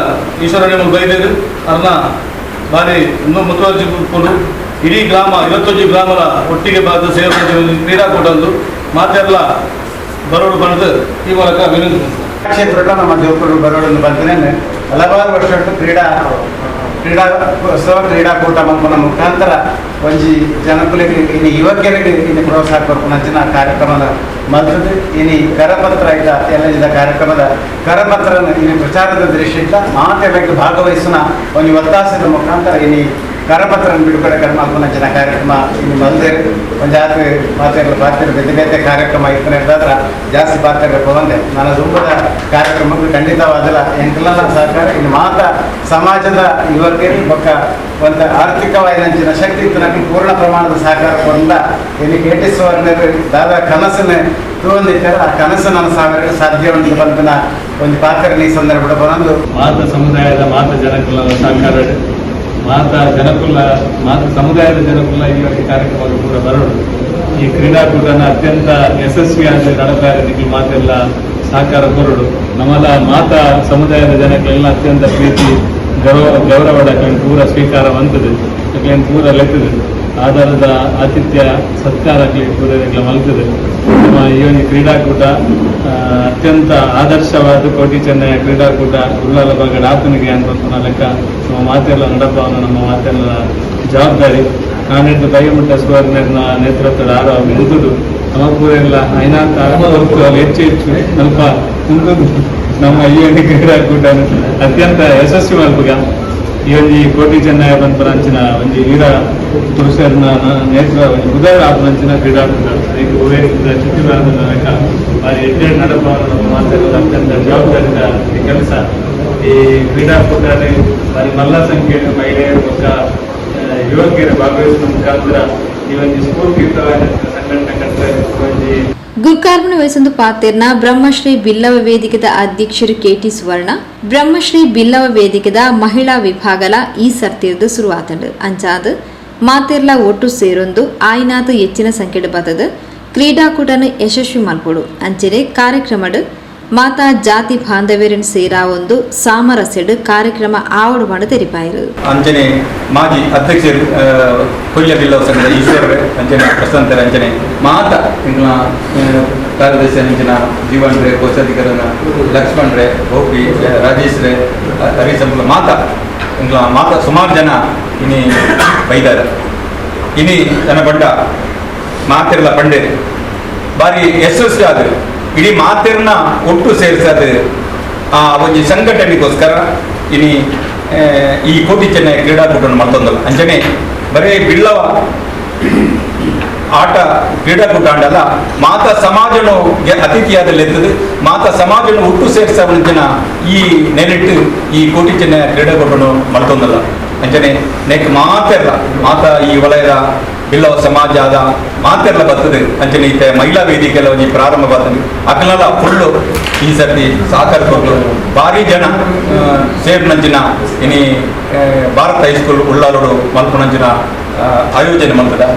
ಈಶ್ವರಣ್ಯ ಬೈದೇರು ಅರ್ನ ಬಾರಿ ಇನ್ನೂ ಮುತುವರ್ಜಿ ಕೊಡು ಇಡೀ ಗ್ರಾಮ 21 ಗ್ರಾಮದ ಒಟ್ಟಿಗೆ ಬಾದ ಸೇರುವ ಕ್ರೀಡಾಕೂಟದ್ದು ಮಾತೆಲ್ಲ ಬರೋಡು ಬಂದು ಈ ಮೂಲಕ ವಿನಂತಿ. ಕ್ಷೇತ್ರ ನಮ್ಮ ಜೋಕರು ಬರೋಡನ್ನು ಬಂದರೆ ಹಲವಾರು ವರ್ಷ ಕ್ರೀಡಾ ಕ್ರೀಡಾ ಉತ್ಸವ ಕ್ರೀಡಾಕೂಟ ಮಲ್ಪನ ಮುಖಾಂತರ ಒಂಜಿ ಜನಕುಲೆಗೆ ಇನ್ನು ಯುವಕರಿಗೆ ಇನ್ನು ಪ್ರೋತ್ಸಾಹ ಕೊರ್ಪುನಂಚಿನ ಕಾರ್ಯಕ್ರಮದ ಮಲ್ತದ್ದು. ಇನಿ ಕರಪತ್ರ ಐತ ಎಲ್ಲ ಕಾರ್ಯಕ್ರಮದ ಕರಪತ್ರ ಇನ್ನು ಪ್ರಚಾರದ ದೃಷ್ಟಿಯಿಂದ ಮಾತೆಲ್ಲಕ್ಕೆ ಭಾಗವಹಿಸುವ ಒಂದು ಒತ್ತಾಸದ ಮುಖಾಂತರ ಇನಿ ಕರಪತ್ರ ಬಿಡುಗಡೆ ಮಲ್ಪನಂಚಿನ ಕಾರ್ಯಕ್ರಮ ಇನ್ನು ಮಲ್ದೇರು. ಒಂದು ಜಾತ್ರೆ ಮಾತೆಲ್ಲ ಪಾತ್ರೆ ಬೇತೆ ಬೇತೆ ಕಾರ್ಯಕ್ರಮ ಇತ್ತು ಜಾಸ್ತಿ ಪಾತ್ರೆ ಬಂದೆ ನನ್ನ ದುಂಬದ ಕಾರ್ಯಕ್ರಮಕ್ಕೆ ಖಂಡಿತವಾದಲ್ಲ ಎಂಕೆಲ್ಲ ಸಹಕಾರ ಇನ್ನು ಮಾತ ಸಮಾಜದ ಯುವಕರು ಬೊಕ್ಕ ಒಂದು ಆರ್ಥಿಕವಾದಂಚಿನ ಶಕ್ತಿ ಇತ್ತು ನಮಗೆ ಪೂರ್ಣ ಪ್ರಮಾಣದ ಸಹಕಾರ ಕೊಂಡ ಇಲ್ಲಿ ಕೆ ಟಿ ಸುವರ್ಣರು ದಾದಾ ಕನಸನ್ನು ತೂವೊಂದಿದ್ದಾರೆ. ಆ ಕನಸು ನನ್ನ ಸಾವಿರ ಸಾಧ್ಯ ಉಂಟು ಬಂದನ ಒಂದು ಪಾತ್ರ ಈ ಸಂದರ್ಭ ಬಂದು ಮಾತ ಸಮುದಾಯದ ಮಾತ ಜನಕುಲ ಸಹಕಾರ ಮಾತ ಜನಕುಲ ಮಾತ ಸಮುದಾಯದ ಜನಕುಲ ಈ ಕಾರ್ಯಕ್ರಮ ಕೂಡ ಬರೋಣ. ಈ ಕ್ರೀಡಾಕೂಟನ ಅತ್ಯಂತ ಯಶಸ್ವಿಯಾಗಿ ನಡಪಾರೆ ಮಾತೆಲ್ಲ ಸಹಕಾರ ಕೊರಡು ನಮ್ಮಲ್ಲ ಮಾತಾ ಸಮುದಾಯದ ಜನಕ್ಕೆಲ್ಲ ಅತ್ಯಂತ ಪ್ರೀತಿ ಗೌರವ ಪೂರ ಸ್ವೀಕಾರ ಬಂತದೆ ಅಕ್ಲೇನು ಪೂರ ಲೆಕ್ಕದೆ ಆಧಾರದ ಆತಿಥ್ಯ ಸತ್ಕಾರ ಆಗಲಿ ಪೂರ ಮಲ್ತದೆ. ನಮ್ಮ ಈ ಒಂದು ಕ್ರೀಡಾಕೂಟ ಅತ್ಯಂತ ಆದರ್ಶವಾದ ಕೋಟಿ ಚೆನ್ನಯ್ಯ ಕ್ರೀಡಾಕೂಟ ಉಳ್ಳಾಲ ಭಾಗದ ಆತನಿಗೆ ಅಂತ ಲೆಕ್ಕ ನಮ್ಮ ಮಾತೆಲ್ಲ ನಡಪವನ್ನು ನಮ್ಮ ಮಾತೆಲ್ಲ ಜವಾಬ್ದಾರಿ. ನಾನೆದ್ದು ಬೈಮಠ ಸುವರ್ಣನ ನೇತೃತ್ವದ ಆರೋ ನಿಂತುದು ನಮ್ಮ ಪೂರ ಎಲ್ಲ ಐನಾತ ಹೆಚ್ಚು ಹೆಚ್ಚು ಸ್ವಲ್ಪ ನಮ್ಮ ಈ ಒಂದು ಕ್ರೀಡಾಕೂಟ ಅತ್ಯಂತ ಯಶಸ್ವಿ ಮಲ್ಪುಗ. ಈ ಒಂದು ಕೋಟಿ ಚೆನ್ನಯ್ಯ ಪನ್ಪುನ ಒಂಜಿ ವೀರ ಪುರುಷರನ್ನ ನೇತ್ರ ಒಂಜಿ ಉದಯ ಆಪನಂಚಿನ ಕ್ರೀಡಾಕೂಟ ಈಗ ಲೆಕ್ಕ ಬಾರಿ ಎಡ್ಡೆ ನಡಪ ಮಾತೆಲ್ಲ ಅತ್ಯಂತ ಜವಾಬ್ದಾರಿದ ಈ ಕೆಲಸ. ಈ ಕ್ರೀಡಾಕೂಟ ಬಾರಿ ಮಲ್ಲ ಸಂಖ್ಯೆಯ ಮಹಿಳೆಯರು ಬೊಕ್ಕ ಯುವಕಿಯರು ಭಾಗವಹಿಸುವ ಮುಖಾಂತರ ಈ ಒಂದು ಸ್ಫೂರ್ತಿಯುತವಾದ ಸಂಘಟನೆ ಕಟ್ಟರೆ ಒಂಜಿ ಗುರ್ಕಾರ್ಮಣ ವಹಿಸೊಂದು ಪಾತೆರ್ನ ಬ್ರಹ್ಮಶ್ರೀ ಬಿಲ್ಲವ ವೇದಿಕೆದ ಅಧ್ಯಕ್ಷರು ಕೆಟಿ ಸುವರ್ಣ ಬ್ರಹ್ಮಶ್ರೀ ಬಿಲ್ಲವ ವೇದಿಕೆದ ಮಹಿಳಾ ವಿಭಾಗಲ ಈ ಸರ್ತಿರ್ದು ಶುರುವಾತಂಡು ಅಂಚಾದ್ ಮಾತೆರ್ಲ ಒಟ್ಟು ಸೇರೊಂದು ಆಯ್ನಾತ್ ಹೆಚ್ಚಿನ ಸಂಖ್ಯೆಡ್ ಬತ್ತದು ಕ್ರೀಡಾಕೂಟನು ಯಶಸ್ವಿ ಮಲ್ಪೊಡು ಅಂಚನೆ ಕಾರ್ಯಕ್ರಮಡ್ ಮಾತಾ ಜಾತಿ ಬಾಂಧವ್ಯರನ್ ಸೇರಾ ಒಂದು ಸಾಮರಸ್ಯಡ್ ಕಾರ್ಯಕ್ರಮ ಆವಡು ಮಾಡು ತೆರಿಪಾಯರು. ಅಂಚನೆ ಮಾಜಿ ಅಧ್ಯಕ್ಷರು ಕೊಲ್ಯ ಬಿಲ್ಲವ ಸಂಘದ ಈಶ್ವರರೇ ಅಂಚನೆ ಪ್ರಶಾಂತರ ಅಂಚನೆ ಮಾತಾ ಇಂಗ್ಲ ಕಾರ್ಯದರ್ಶಿ ಅಂಚಿನ ಜೀವನ್ ರೇ ಕೋಶಾಧಿಕಾರನ ಲಕ್ಷ್ಮಣ್ ರೇ ಗೋಪಿ ರಾಜೇಶ್ ರೇ ಹರೀಶ್ ಮಾತಾ ಇಂಗ್ಲ ಮಾತಾ ಸುಮಾರು ಜನ ಇನಿ ಬೈದಾರ ಇನಿ ನನ್ನ ಬಂಡ ಮಾತಿರಲ್ಲ ಪಂಡೇರಿ ಬಾರಿ ಯಶಸ್ವಿ ಆದರು ಇಡೀ ಮಾತಿರ್ನ ಒಟ್ಟು ಸೇರಿಸೋದು ಆ ಒಂದು ಸಂಘಟನೆಗೋಸ್ಕರ ಇನಿ ಈ ಕೋಟಿ ಚೆನ್ನೈ ಕ್ರೀಡಾಕೂಟವನ್ನು ಮಾಡ್ತಂದಲ್ಲ. ಅಂಚನೆ ಬರೀ ಬಿಲ್ಲವ ಆಟ ಕ್ರೀಡಾಕೂಟ ಅಂಡಲ್ಲ ಮಾತಾ ಸಮಾಜನು ಅತಿಥಿಯಾದಲ್ಲಿ ಎತ್ತದು ಮಾತಾ ಸಮಾಜನು ಒಟ್ಟು ಸೇರಿಸ ಜನ ಈ ನೆಲೆಟ್ಟು ಈ ಕೋಟಿ ಚೆನ್ನೈ ಕ್ರೀಡಾಕೂಟವನ್ನು ಮಾಡ್ತಂದಲ್ಲ. ಅಂಚನೆ ನೆಕ್ ಮಾತೆಲ್ಲ ಮಾತಾ ಈ ವಲಯದ ಬಿಲ್ಲವ ಸಮಾಜ ಆದ ಮಾತೆಲ್ಲ ಬರ್ತದೆ. ಅಂಚನೆ ಈತ ಮಹಿಳಾ ವೇದಿಕೆಲ್ಲ ಒಂಜಿ ಪ್ರಾರಂಭ ಬರ್ತದೆ ಅಕಲೆಲ್ಲ ಫುಲ್ಲು ಈ ಸರ್ತಿ ಸಹಕಾರ ಕೊಟ್ಟು ಭಾರಿ ಜನ ಸೇರಿನಂಚಿನ ಇನಿ ಭಾರತ ಹೈಸ್ಕೂಲ್ ಉಳ್ಳಾಲೋಡು ಮಲ್ಪನಂಚಿನ ಆಯೋಜನೆ ಮಾಡ್ತದೆ.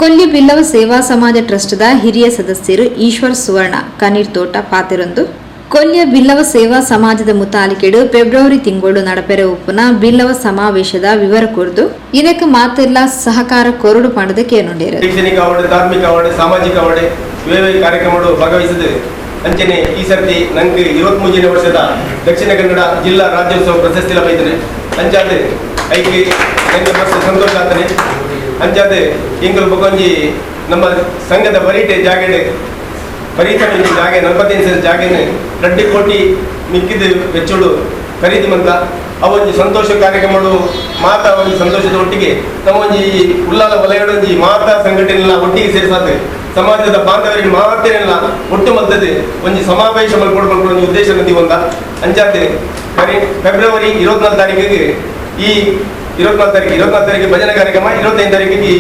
ಕೊಲ್ಲಿ ಬಿಲ್ಲವ ಸೇವಾ ಸಮಾಜ ಟ್ರಸ್ಟ್ದ ಹಿರಿಯ ಸದಸ್ಯರು ಈಶ್ವರ್ ಸುವರ್ಣ ಕನೀರ್ ತೋಟ ಪಾತಿರೊಂದು ಕೊಲ್ಯ ಬಿಲ್ಲವ ಸೇವಾ ಸಮಾಜದ ಮುತಾಲಿಕೆಡು ಫೆಬ್ರವರಿ ತಿಂಗಳು ನಡಪೆರೆ ಉಪ್ಪುನ ಬಿಲ್ಲವ ಸಮಾವೇಶದ ವಿವರ ಕೊರದು ಇದಕ್ಕೆ ಮಾತೆಲ್ಲ ಸಹಕಾರ ಕೊರಡು ಪಡೆದ ಕೇನುಂಡೇರು. ಶೈಕ್ಷಣಿಕ ಅವಾರ್ಡ್, ಧಾರ್ಮಿಕ ಅವಾರ್ಡ್, ಸಾಮಾಜಿಕ ಅವಾರ್ಡ್ ಇವೆ ಕಾರ್ಯಕ್ರಮಗಳು ಭಾಗವಹಿಸಿದೆ. ಅಂಚನೆ ಈ ಸರ್ತಿ ನಂಗೆ 23ನೇ ವರ್ಷದ ದಕ್ಷಿಣ ಕನ್ನಡ ಜಿಲ್ಲಾ ರಾಜ್ಯೋತ್ಸವ ಪ್ರಶಸ್ತಿ ಲಭಿಸಿದೆ. ಅಂಚಾದೆ ಐಕೆ ನಂಗೆ ಮಸ್ತ್ ಸಂತೋಷ ಆಗ್ತದೆ. ಅಂಚಾದೆ ಇಂಗಲ್ ಬೊಕೊಂಜಿ ನಮ್ಮ ಸಂಘದ ಬರೀಟೆ ಜಾಗೆಡೆ ಬರೀತ ಜಾಗೆ 45 ಸೆಂಟ್ ಜಾಗೆನೆ 2 ಕೋಟಿ ಮಿಕ್ಕಿದ ವೆಚ್ಚಡು ಖರೀದಿ ಮಂತ ಅವೊಂಜಿ ಸಂತೋಷ ಕಾರ್ಯಕ್ರಮಗಳು ಮಾತಾ ಒಂದು ಸಂತೋಷದ ಒಟ್ಟಿಗೆ ನಮ್ಮ ಒಂಜಿ ಉಲ್ಲಾಲ ವಲಯಡೊಂಜಿ ಮಾತಾ ಸಂಘಟನೆಲ್ಲ ಒಟ್ಟಿಗೆ ಸೇರಿಸಾದೆ ಸಮಾಜದ ಬಾಂಧವರಿಗೆ ಮಾತೇನೆಲ್ಲ ಒಟ್ಟು ಮದ್ದದೆ ಒಂಜಿ ಸಮಾವೇಶ ಮಲ್ಕೊಡು ಒಂಜಿ ಉದ್ದೇಶ ಒಂದ ಅಂಚಾತೆ ಫೆಬ್ರವರಿ 24 ತಾರೀಕಿಗೆ ಈ 24 ತಾರೀಕಿಗೆ ಭಜನೆ ಕಾರ್ಯಕ್ರಮ, 25 ತಾರೀಕಿಗೆ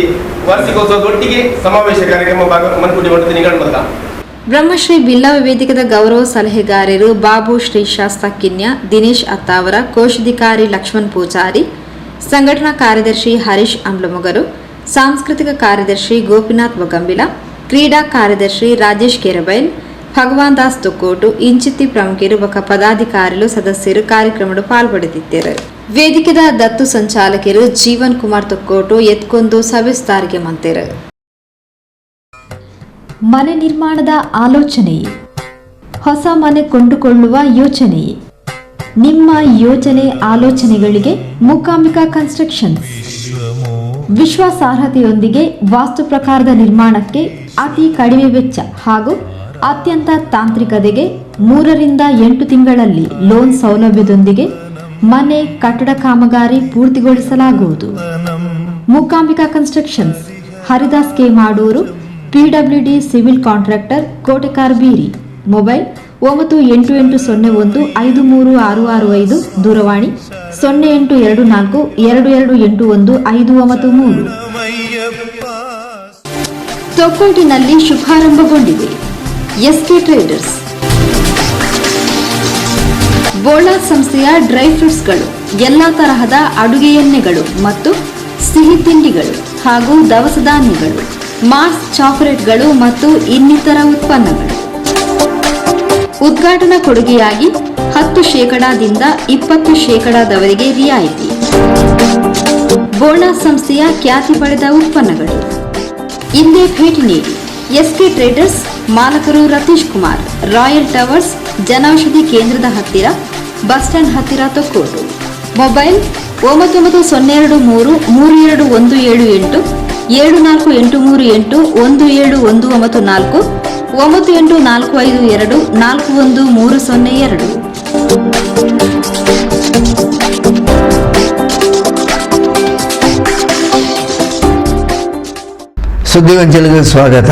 ವಾರ್ಷಿಕೋತ್ಸವದ ಒಟ್ಟಿಗೆ ಸಮಾವೇಶ ಕಾರ್ಯಕ್ರಮ ಮನ್ಕುಡಿ ಮಂಡಳಿ ನಿಗಡ. ಬ್ರಹ್ಮಶ್ರೀ ಬಿಲ್ಲವ ವೇದಿಕೆದ ಗೌರವ ಸಲಹೆಗಾರರು ಬಾಬು ಶ್ರೀ ಶಾಸ್ತಾ ಕಿನ್ಯ, ದಿನೇಶ್ ಅತ್ತಾವರ, ಕೋಶಾಧಿಕಾರಿ ಲಕ್ಷ್ಮಣ್ ಪೂಜಾರಿ, ಸಂಘಟನಾ ಕಾರ್ಯದರ್ಶಿ ಹರೀಶ್ ಅಂಬ್ಲಮೊಗರು, ಸಾಂಸ್ಕೃತಿಕ ಕಾರ್ಯದರ್ಶಿ ಗೋಪಿನಾಥ್ ಬಗಂಬಿಲ, ಕ್ರೀಡಾ ಕಾರ್ಯದರ್ಶಿ ರಾಜೇಶ್ ಕೆರಬೈಲ್, ಭಗವಾನ್ ದಾಸ್ ತೊಕ್ಕೋಟು ಇಂಚಿತ್ತಿ ಪ್ರಮುಖರು ಬೊಕ ಪದಾಧಿಕಾರಿಗಳು ಸದಸ್ಯರು ಕಾರ್ಯಕ್ರಮದ ಪಾಲ್ಪಡೆದಿದ್ದರು. ವೇದಿಕೆದ ದತ್ತು ಸಂಚಾಲಕರು ಜೀವನ್ ಕುಮಾರ್ ತೊಕ್ಕೋಟು ಎತ್ಕೊಂದು ಸಭೆ ಮಂತೇರು. ಮನೆ ನಿರ್ಮಾಣದ ಆಲೋಚನೆಯೇ, ಹೊಸ ಮನೆ ಕೊಂಡುಕೊಳ್ಳುವ ಯೋಚನೆಯೇ, ನಿಮ್ಮ ಯೋಜನೆ ಆಲೋಚನೆಗಳಿಗೆ ಮೂಕಾಂಬಿಕಾ ಕನ್ಸ್ಟ್ರಕ್ಷನ್ಸ್ ವಿಶ್ವಾಸಾರ್ಹತೆಯೊಂದಿಗೆ ವಾಸ್ತು ಪ್ರಕಾರದ ನಿರ್ಮಾಣಕ್ಕೆ ಅತಿ ಕಡಿಮೆ ವೆಚ್ಚ ಹಾಗೂ ಅತ್ಯಂತ ತಾಂತ್ರಿಕತೆಗೆ 3 ರಿಂದ 8 ತಿಂಗಳಲ್ಲಿ ಲೋನ್ ಸೌಲಭ್ಯದೊಂದಿಗೆ ಮನೆ ಕಟ್ಟಡ ಕಾಮಗಾರಿ ಪೂರ್ತಿಗೊಳಿಸಲಾಗುವುದು. Mookambika constructions, Haridas K Madur, PWD civil contractor, Kotekar Beeri. Mobile 9880153665, ದೂರವಾಣಿ 0824 2281 593. ತೊಕ್ಕೋಟಿನಲ್ಲಿ ಶುಭಾರಂಭಗೊಂಡಿದೆ SK traders. ಬೋಳಾ ಸಂಸ್ಥೆಯ ಡ್ರೈ ಫ್ರೂಟ್ಸ್ಗಳು, ಎಲ್ಲ ತರಹದ ಅಡುಗೆ ಎಣ್ಣೆಗಳು ಮತ್ತು ಸಿಹಿ ತಿಂಡಿಗಳು ಹಾಗೂ ದವಸ ಧಾನ್ಯಗಳು, ಮಾರ್ಸ್ ಚಾಕೊಲೇಟ್ಗಳು ಮತ್ತು ಇನ್ನಿತರ ಉತ್ಪನ್ನಗಳು. ಉದ್ಘಾಟನಾ ಕೊಡುಗೆಯಾಗಿ 10 ಶೇಕಡಾದಿಂದ 20 ಶೇಕಡಾದವರೆಗೆ ರಿಯಾಯಿತಿ. ಬೋಣಾ ಸಂಸ್ಥೆಯ ಖ್ಯಾತಿ ಪಡೆದ ಉತ್ಪನ್ನಗಳು. ಇಂದೇ ಭೇಟಿ ನೀಡಿ. ಎಸ್ಕೆ ಟ್ರೇಡರ್ಸ್, ಮಾಲಕರು ರತೀಶ್ ಕುಮಾರ್, ರಾಯಲ್ ಟವರ್ಸ್, ಜನೌಷಧಿ ಕೇಂದ್ರದ ಹತ್ತಿರ, ಬಸ್ ಸ್ಟ್ಯಾಂಡ್ ಹತ್ತಿರ, ತೊಕ್ಕೋಟು. ಮೊಬೈಲ್ 99023 32178, 74838 17194, 98452 41302. ಸುದ್ದಿಗೊಂಚಲಿಗೆ ಸ್ವಾಗತ.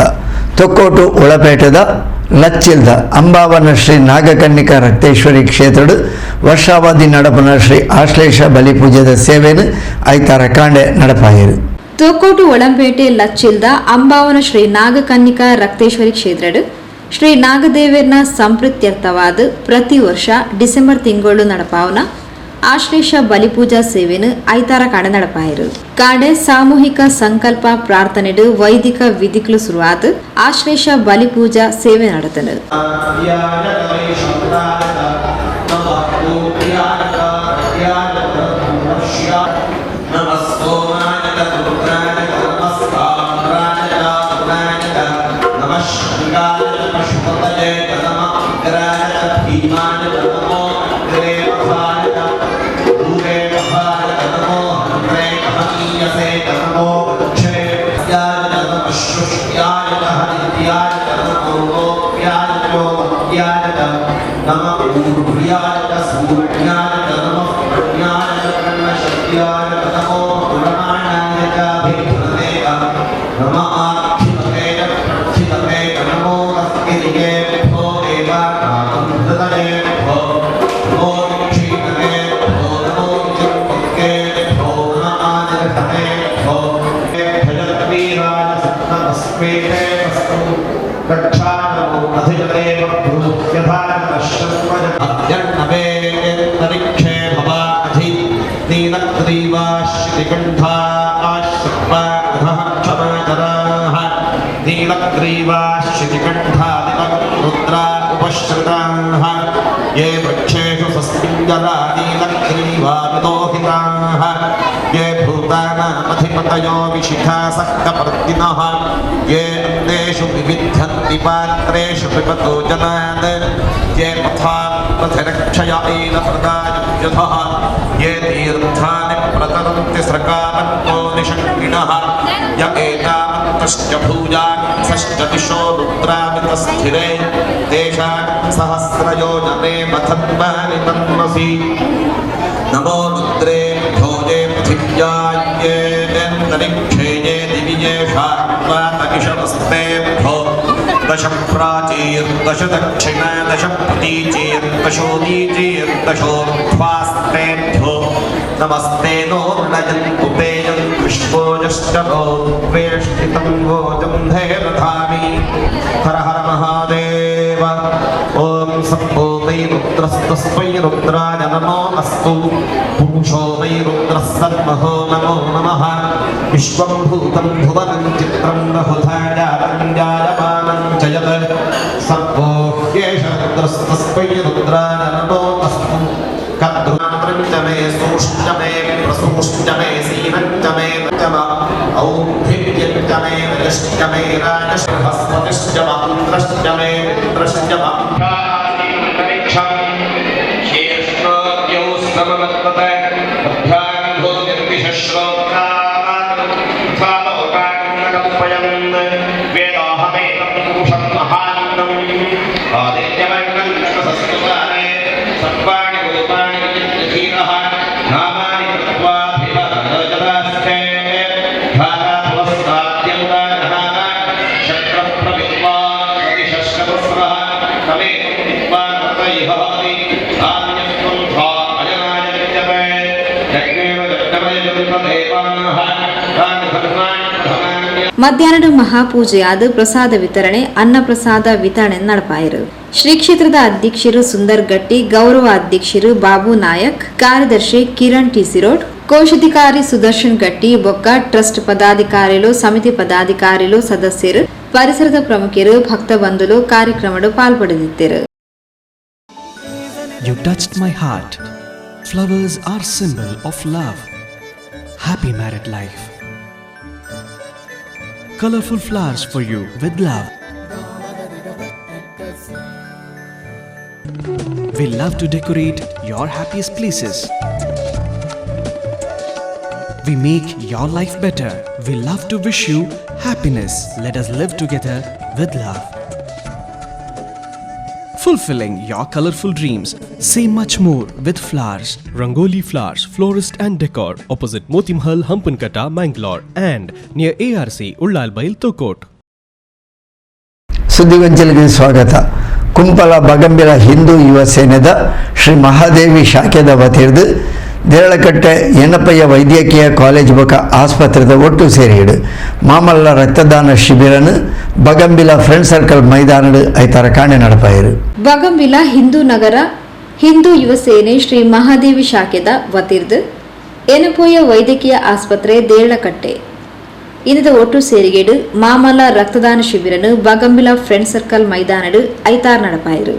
ತೊಕ್ಕೋಟು ಒಳಪೇಟೆದ ಲಚ್ಚಿಲ್ದ ಅಂಬಾವನ ಶ್ರೀ ನಾಗಕನ್ನಿಕಾ ರಕ್ತೇಶ್ವರಿ ಕ್ಷೇತ್ರಡು ವರ್ಷಾವಧಿ ನಡಪನ ಶ್ರೀ ಆಶ್ಲೇಷ ಬಲಿಪೂಜೆದ ಸೇವೆನು ಐತಾರ ಕಾಂಡೆ ನಡಪಾಯಿರು. ತೋಕೋಟು ಒಳಂಪೇಟೆ ಲಚ್ಚಿಲ್ದ ಅಂಬಾವನ ಶ್ರೀ ನಾಗಕನ್ನಿಕಾ ರಕ್ತೇಶ್ವರಿ ಕ್ಷೇತ್ರಡು ಶ್ರೀ ನಾಗದೇವರ್ನ ಸಂಪ್ರೀತ್ಯರ್ಥವಾದ ಪ್ರತಿ ವರ್ಷ ಡಿಸೆಂಬರ್ ತಿಂಗಳು ನಡಪಾವನ ಆಶ್ಲೇಷ ಬಲಿಪೂಜಾ ಸೇವೆನು ಐತಾರ ಕಾಡೆ ನಡಪಾಯರು. ಕಾಡೆ ಸಾಮೂಹಿಕ ಸಂಕಲ್ಪ ಪ್ರಾರ್ಥನೆಡು ವೈದಿಕ ವಿಧಿಗಳು ಶುರುವಾದ ಆಶ್ಲೇಷ ಬಲಿಪೂಜಾ ಸೇವೆ ನಡೆತನು. ये वृक्षेषु सस्मिञ्जरा नीलग्रीवाविलोहिताः, ये भूतानामधिपतयो विशिखासः कपर्दिनः, ये अन्नेषु विविध्यन्ति पात्रेषु पिबतो जनान्, ये पथां पथिरक्षय एनप्रदायुधः, ये तीर्थानि प्रतरन्ति सृकामन्तो निषङ्गिणः, य एतामन्तश्च भूयान् दिशो रुद्रामितस्थिरे, तेषां सहस्रयोजने मथन्वानि तन्मसि। नमो रुद्रेभ्यो ये पृथिव्यायेऽन्तरिक्षे ये दिवि येषां दश प्राचीर्दश दक्षिणा दश प्रतीचीर्दशोदीचीर्दशोर्ध्वास्तेभ्यो नमस्ते नो नयन्तु तेयं विश्वोजश्च नो वेष्टितं गोजम्भे दधामि। हर हर महादेव। ॐ सम्भो वै रुद्रस्तस्मै रुद्राय नमो अस्तु। पुरुषो वै रुद्रः सन्महो नमो नमः। विश्वं भूतं भुवनं चित्रं बहुधा जातं जायमानं च यत् सर्वो ह्येष रुद्रस्तस्मै रुद्राय नमो अस्तु। कद्रुमात्रं च मे सूक्ष्म मे प्रसूक्ष्म मे सीनं च मे च मा औद्भिद्यं च मे रजश्च मे राजबृहस्पतिश्च मा इन्द्रश्च मे मित्रश्च मा ಮಧ್ಯಾಹ್ನದ ಮಹಾಪೂಜೆಯಾದ ಪ್ರಸಾದ ವಿತರಣೆ, ಅನ್ನಪ್ರಸಾದ ವಿತರಣೆ ನಡಪಾಯರು. ಶ್ರೀ ಕ್ಷೇತ್ರದ ಅಧ್ಯಕ್ಷರು ಸುಂದರ್ ಗಟ್ಟಿ, ಗೌರವ ಅಧ್ಯಕ್ಷರು ಬಾಬು ನಾಯಕ್, ಕಾರ್ಯದರ್ಶಿ ಕಿರಣ್ ಟಿಸಿರೋಡ್, ಕೋಶಾಧಿಕಾರಿ ಸುದರ್ಶನ್ ಗಟ್ಟಿ, ಬೊಕ್ಕ ಟ್ರಸ್ಟ್ ಪದಾಧಿಕಾರಿಗಳು, ಸಮಿತಿ ಪದಾಧಿಕಾರಿಗಳು, ಸದಸ್ಯರು, ಪರಿಸರದ ಪ್ರಮುಖರು, ಭಕ್ತ ಬಂಧುಲು ಕಾರ್ಯಕ್ರಮಡು ಪಾಲ್ಪಡೆದಿದ್ದರು. You touched my heart. Flowers are symbol of love. Happy married life. Colorful flowers for you with love. We love to decorate your happiest places. We make your life better. We love to wish you happiness. Let us live together with love. Fulfilling your colorful dreams. Say much more with flowers. Rangoli Flowers, Florist and Decor, opposite Motimhal, Hampankatta, Mangalore, and near ARC, Ullalbail, Tokot. ಸುದ್ದಿಗೊಂಚಲಿಗೆ ಸ್ವಾಗತ. ಕುಂಪಲ ಬಗಂಬಿಲ ಹಿಂದೂ ಯುವ ಸೇನೆದ ಶ್ರೀ ಮಹಾದೇವಿ ಶಾಖೆದ ವತಿರ್ದು ದೇರಳಕಟ್ಟೆ ಯನಪಯ್ಯ ವೈದ್ಯಕೀಯ ಕಾಲೇಜ್ ಬೊಕ ಆಸ್ಪತ್ರೆದ ಒಟ್ಟು ಸೇರಿಡು ಮಾಮಲ್ಲ ರಕ್ತದಾನ ಶಿಬಿರನು ಬಗಂಬಿಲ ಫ್ರೆಂಡ್ ಸರ್ಕಲ್ ಮೈದಾನಡು ಐತಾರ ಕಾಣೆ ನಡಪಾಯಿರು. ಬಗಂಬಿಲ ಹಿಂದೂ ನಗರ ಹಿಂದೂ ಯುವ ಸೇನೆ ಶ್ರೀ ಮಹಾದೇವಿ ಶಾಖೆದ ವತಿರ್ದು ಎನಪೋಯ ವೈದ್ಯಕೀಯ ಆಸ್ಪತ್ರೆ ದೇರಳಕಟ್ಟೆ ಇಂದ ಒಟ್ಟು ಸೇರಿಗೇಡು ಮಾಮಲ್ಲ ರಕ್ತದಾನ ಶಿಬಿರನು ಬಗಂಬಿಲ ಫ್ರೆಂಡ್ ಸರ್ಕಲ್ ಮೈದಾನಡು ಐತಾರ್ ನಡಪಾಯಿರು.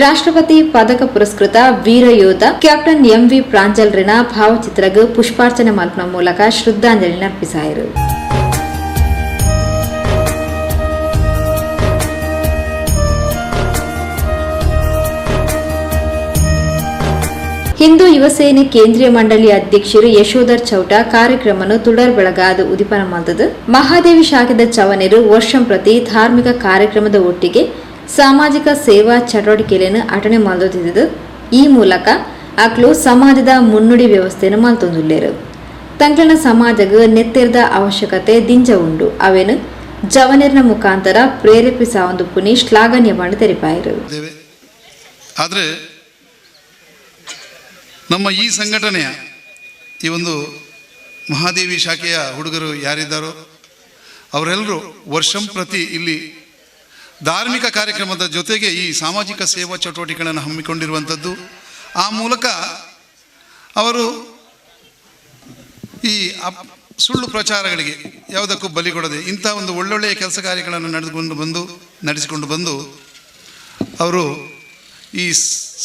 ರಾಷ್ಟ್ರಪತಿ ಪದಕ ಪುರಸ್ಕೃತ ವೀರಯೋಧ ಕ್ಯಾಪ್ಟನ್ ಎಂವಿ ಪ್ರಾಂಜಲ್ರಿನ ಭಾವಚಿತ್ರಗ್ ಪುಷ್ಪಾರ್ಚನೆ ಮಲ್ಪನ ಮೂಲಕ ಶ್ರದ್ಧಾಂಜಲಿ ಅರ್ಪಿಸಾಯರು. ಹಿಂದೂ ಯುವ ಸೇನೆ ಕೇಂದ್ರೀಯ ಮಂಡಳಿ ಅಧ್ಯಕ್ಷರು ಯಶೋಧರ್ ಚೌಟ ಕಾರ್ಯಕ್ರಮವನ್ನು ತುಡರ್ ಬೆಳಗಾದ ಉದಿಪನ ಮಾಡಿದ. ಮಹಾದೇವಿ ಶಾಖೆದ ಚವನೆರು ವರ್ಷಂ ಪ್ರತಿ ಧಾರ್ಮಿಕ ಕಾರ್ಯಕ್ರಮದ ಒಟ್ಟಿಗೆ ಸಾಮಾಜಿಕ ಸೇವಾ ಚಟುವಟಿಕೆಗಳನ್ನು ಅಟನೆ ಮಾಡದಿದ್ದು ಈ ಮೂಲಕ ಅಕ್ಲು ಸಮಾಜದ ಮುನ್ನುಡಿ ವ್ಯವಸ್ಥೆಯನ್ನು ಮಲ್ತೊಂದುಲ್ಲೇರು. ತಂಗ್ಲನ ಸಮಾಜಗ ನೆತ್ತೆರ್ದ ಅವಶ್ಯಕತೆ ದಿಂಜ ಉಂಡು ಅವೇನು ಜವನೆರ್ನ ಮುಖಾಂತರ ಪ್ರೇರೇಪಿಸ ಒಂದು ಪುನಿ ಶ್ಲಾಘನೀಯ ಮಾಡಿ ತೆರಿಪಾಯರು. ಆದರೆ ನಮ್ಮ ಈ ಸಂಘಟನೆಯ ಈ ಒಂದು ಮಹಾದೇವಿ ಶಾಖೆಯ ಹುಡುಗರು ಯಾರಿದ್ದಾರೋ ಅವರೆಲ್ಲರೂ ವರ್ಷಂ ಪ್ರತಿ ಇಲ್ಲಿ ಧಾರ್ಮಿಕ ಕಾರ್ಯಕ್ರಮದ ಜೊತೆಗೆ ಈ ಸಾಮಾಜಿಕ ಸೇವಾ ಚಟುವಟಿಕೆಗಳನ್ನು ಹಮ್ಮಿಕೊಂಡಿರುವಂಥದ್ದು. ಆ ಮೂಲಕ ಅವರು ಈ ಸುಳ್ಳು ಪ್ರಚಾರಗಳಿಗೆ ಯಾವುದಕ್ಕೂ ಬಲಿಗೊಡದೆ ಇಂಥ ಒಂದು ಒಳ್ಳೊಳ್ಳೆಯ ಕೆಲಸ ಕಾರ್ಯಗಳನ್ನು ನಡೆಸಿಕೊಂಡು ಬಂದು ಅವರು ಈ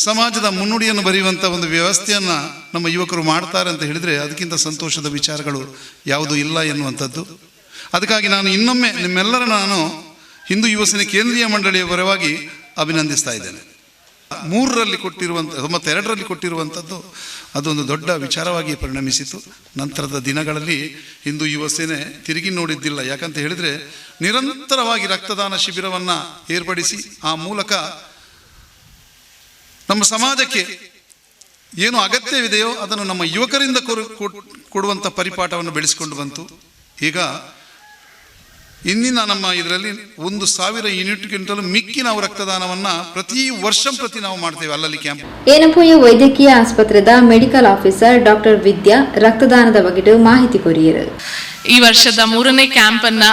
ಸಮಾಜದ ಮುನ್ನುಡಿಯನ್ನು ಬರೆಯುವಂಥ ಒಂದು ವ್ಯವಸ್ಥೆಯನ್ನು ನಮ್ಮ ಯುವಕರು ಮಾಡ್ತಾರೆ ಅಂತ ಹೇಳಿದರೆ ಅದಕ್ಕಿಂತ ಸಂತೋಷದ ವಿಚಾರಗಳು ಯಾವುದೂ ಇಲ್ಲ ಎನ್ನುವಂಥದ್ದು. ಅದಕ್ಕಾಗಿ ನಾನು ಇನ್ನೊಮ್ಮೆ ನಿಮ್ಮೆಲ್ಲರ ನಾನು ಹಿಂದೂ ಯುವಸೇನೆ ಕೇಂದ್ರೀಯ ಮಂಡಳಿಯ ಪರವಾಗಿ ಅಭಿನಂದಿಸ್ತಾ ಇದ್ದೇನೆ. 3ರಲ್ಲಿ ಕೊಟ್ಟಿರುವಂಥ 92ರಲ್ಲಿ ಕೊಟ್ಟಿರುವಂಥದ್ದು ಅದೊಂದು ದೊಡ್ಡ ವಿಚಾರವಾಗಿ ಪರಿಣಮಿಸಿತು. ನಂತರದ ದಿನಗಳಲ್ಲಿ ಹಿಂದೂ ಯುವಸೇನೆ ತಿರುಗಿ ನೋಡಿದ್ದಿಲ್ಲ. ಯಾಕಂತ ಹೇಳಿದರೆ ನಿರಂತರವಾಗಿ ರಕ್ತದಾನ ಶಿಬಿರವನ್ನು ಏರ್ಪಡಿಸಿ ಆ ಮೂಲಕ ನಮ್ಮ ಸಮಾಜಕ್ಕೆ ಏನು ಅಗತ್ಯವಿದೆಯೋ ಅದನ್ನು ನಮ್ಮ ಯುವಕರಿಂದ ಕೊಡುವಂಥ ಪರಿಪಾಠವನ್ನು ಬೆಳೆಸಿಕೊಂಡು ಬಂತು. ಈಗ ಇಂದಿನ ನಮ್ಮ ಇದರಲ್ಲಿ 1000 ಯೂನಿಟ್ಗಿಂತಲೂ ಮಿಕ್ಕಿ ನಾವು ರಕ್ತದಾನವನ್ನು ಪ್ರತಿ ವರ್ಷ ಪ್ರತಿ ನಾವು ಮಾಡ್ತೇವೆ ಅಲ್ಲಲ್ಲಿ ಕ್ಯಾಂಪ್. ಏನಪೋಯ ವೈದ್ಯಕೀಯ ಆಸ್ಪತ್ರೆದ ಮೆಡಿಕಲ್ ಆಫೀಸರ್ ಡಾಕ್ಟರ್ ವಿದ್ಯಾ ರಕ್ತದಾನದ ಬಗ್ಗೆ ಮಾಹಿತಿ ಕೊರಿಯರು. ಈ ವರ್ಷದ 3ನೇ ಕ್ಯಾಂಪ್ ಅನ್ನ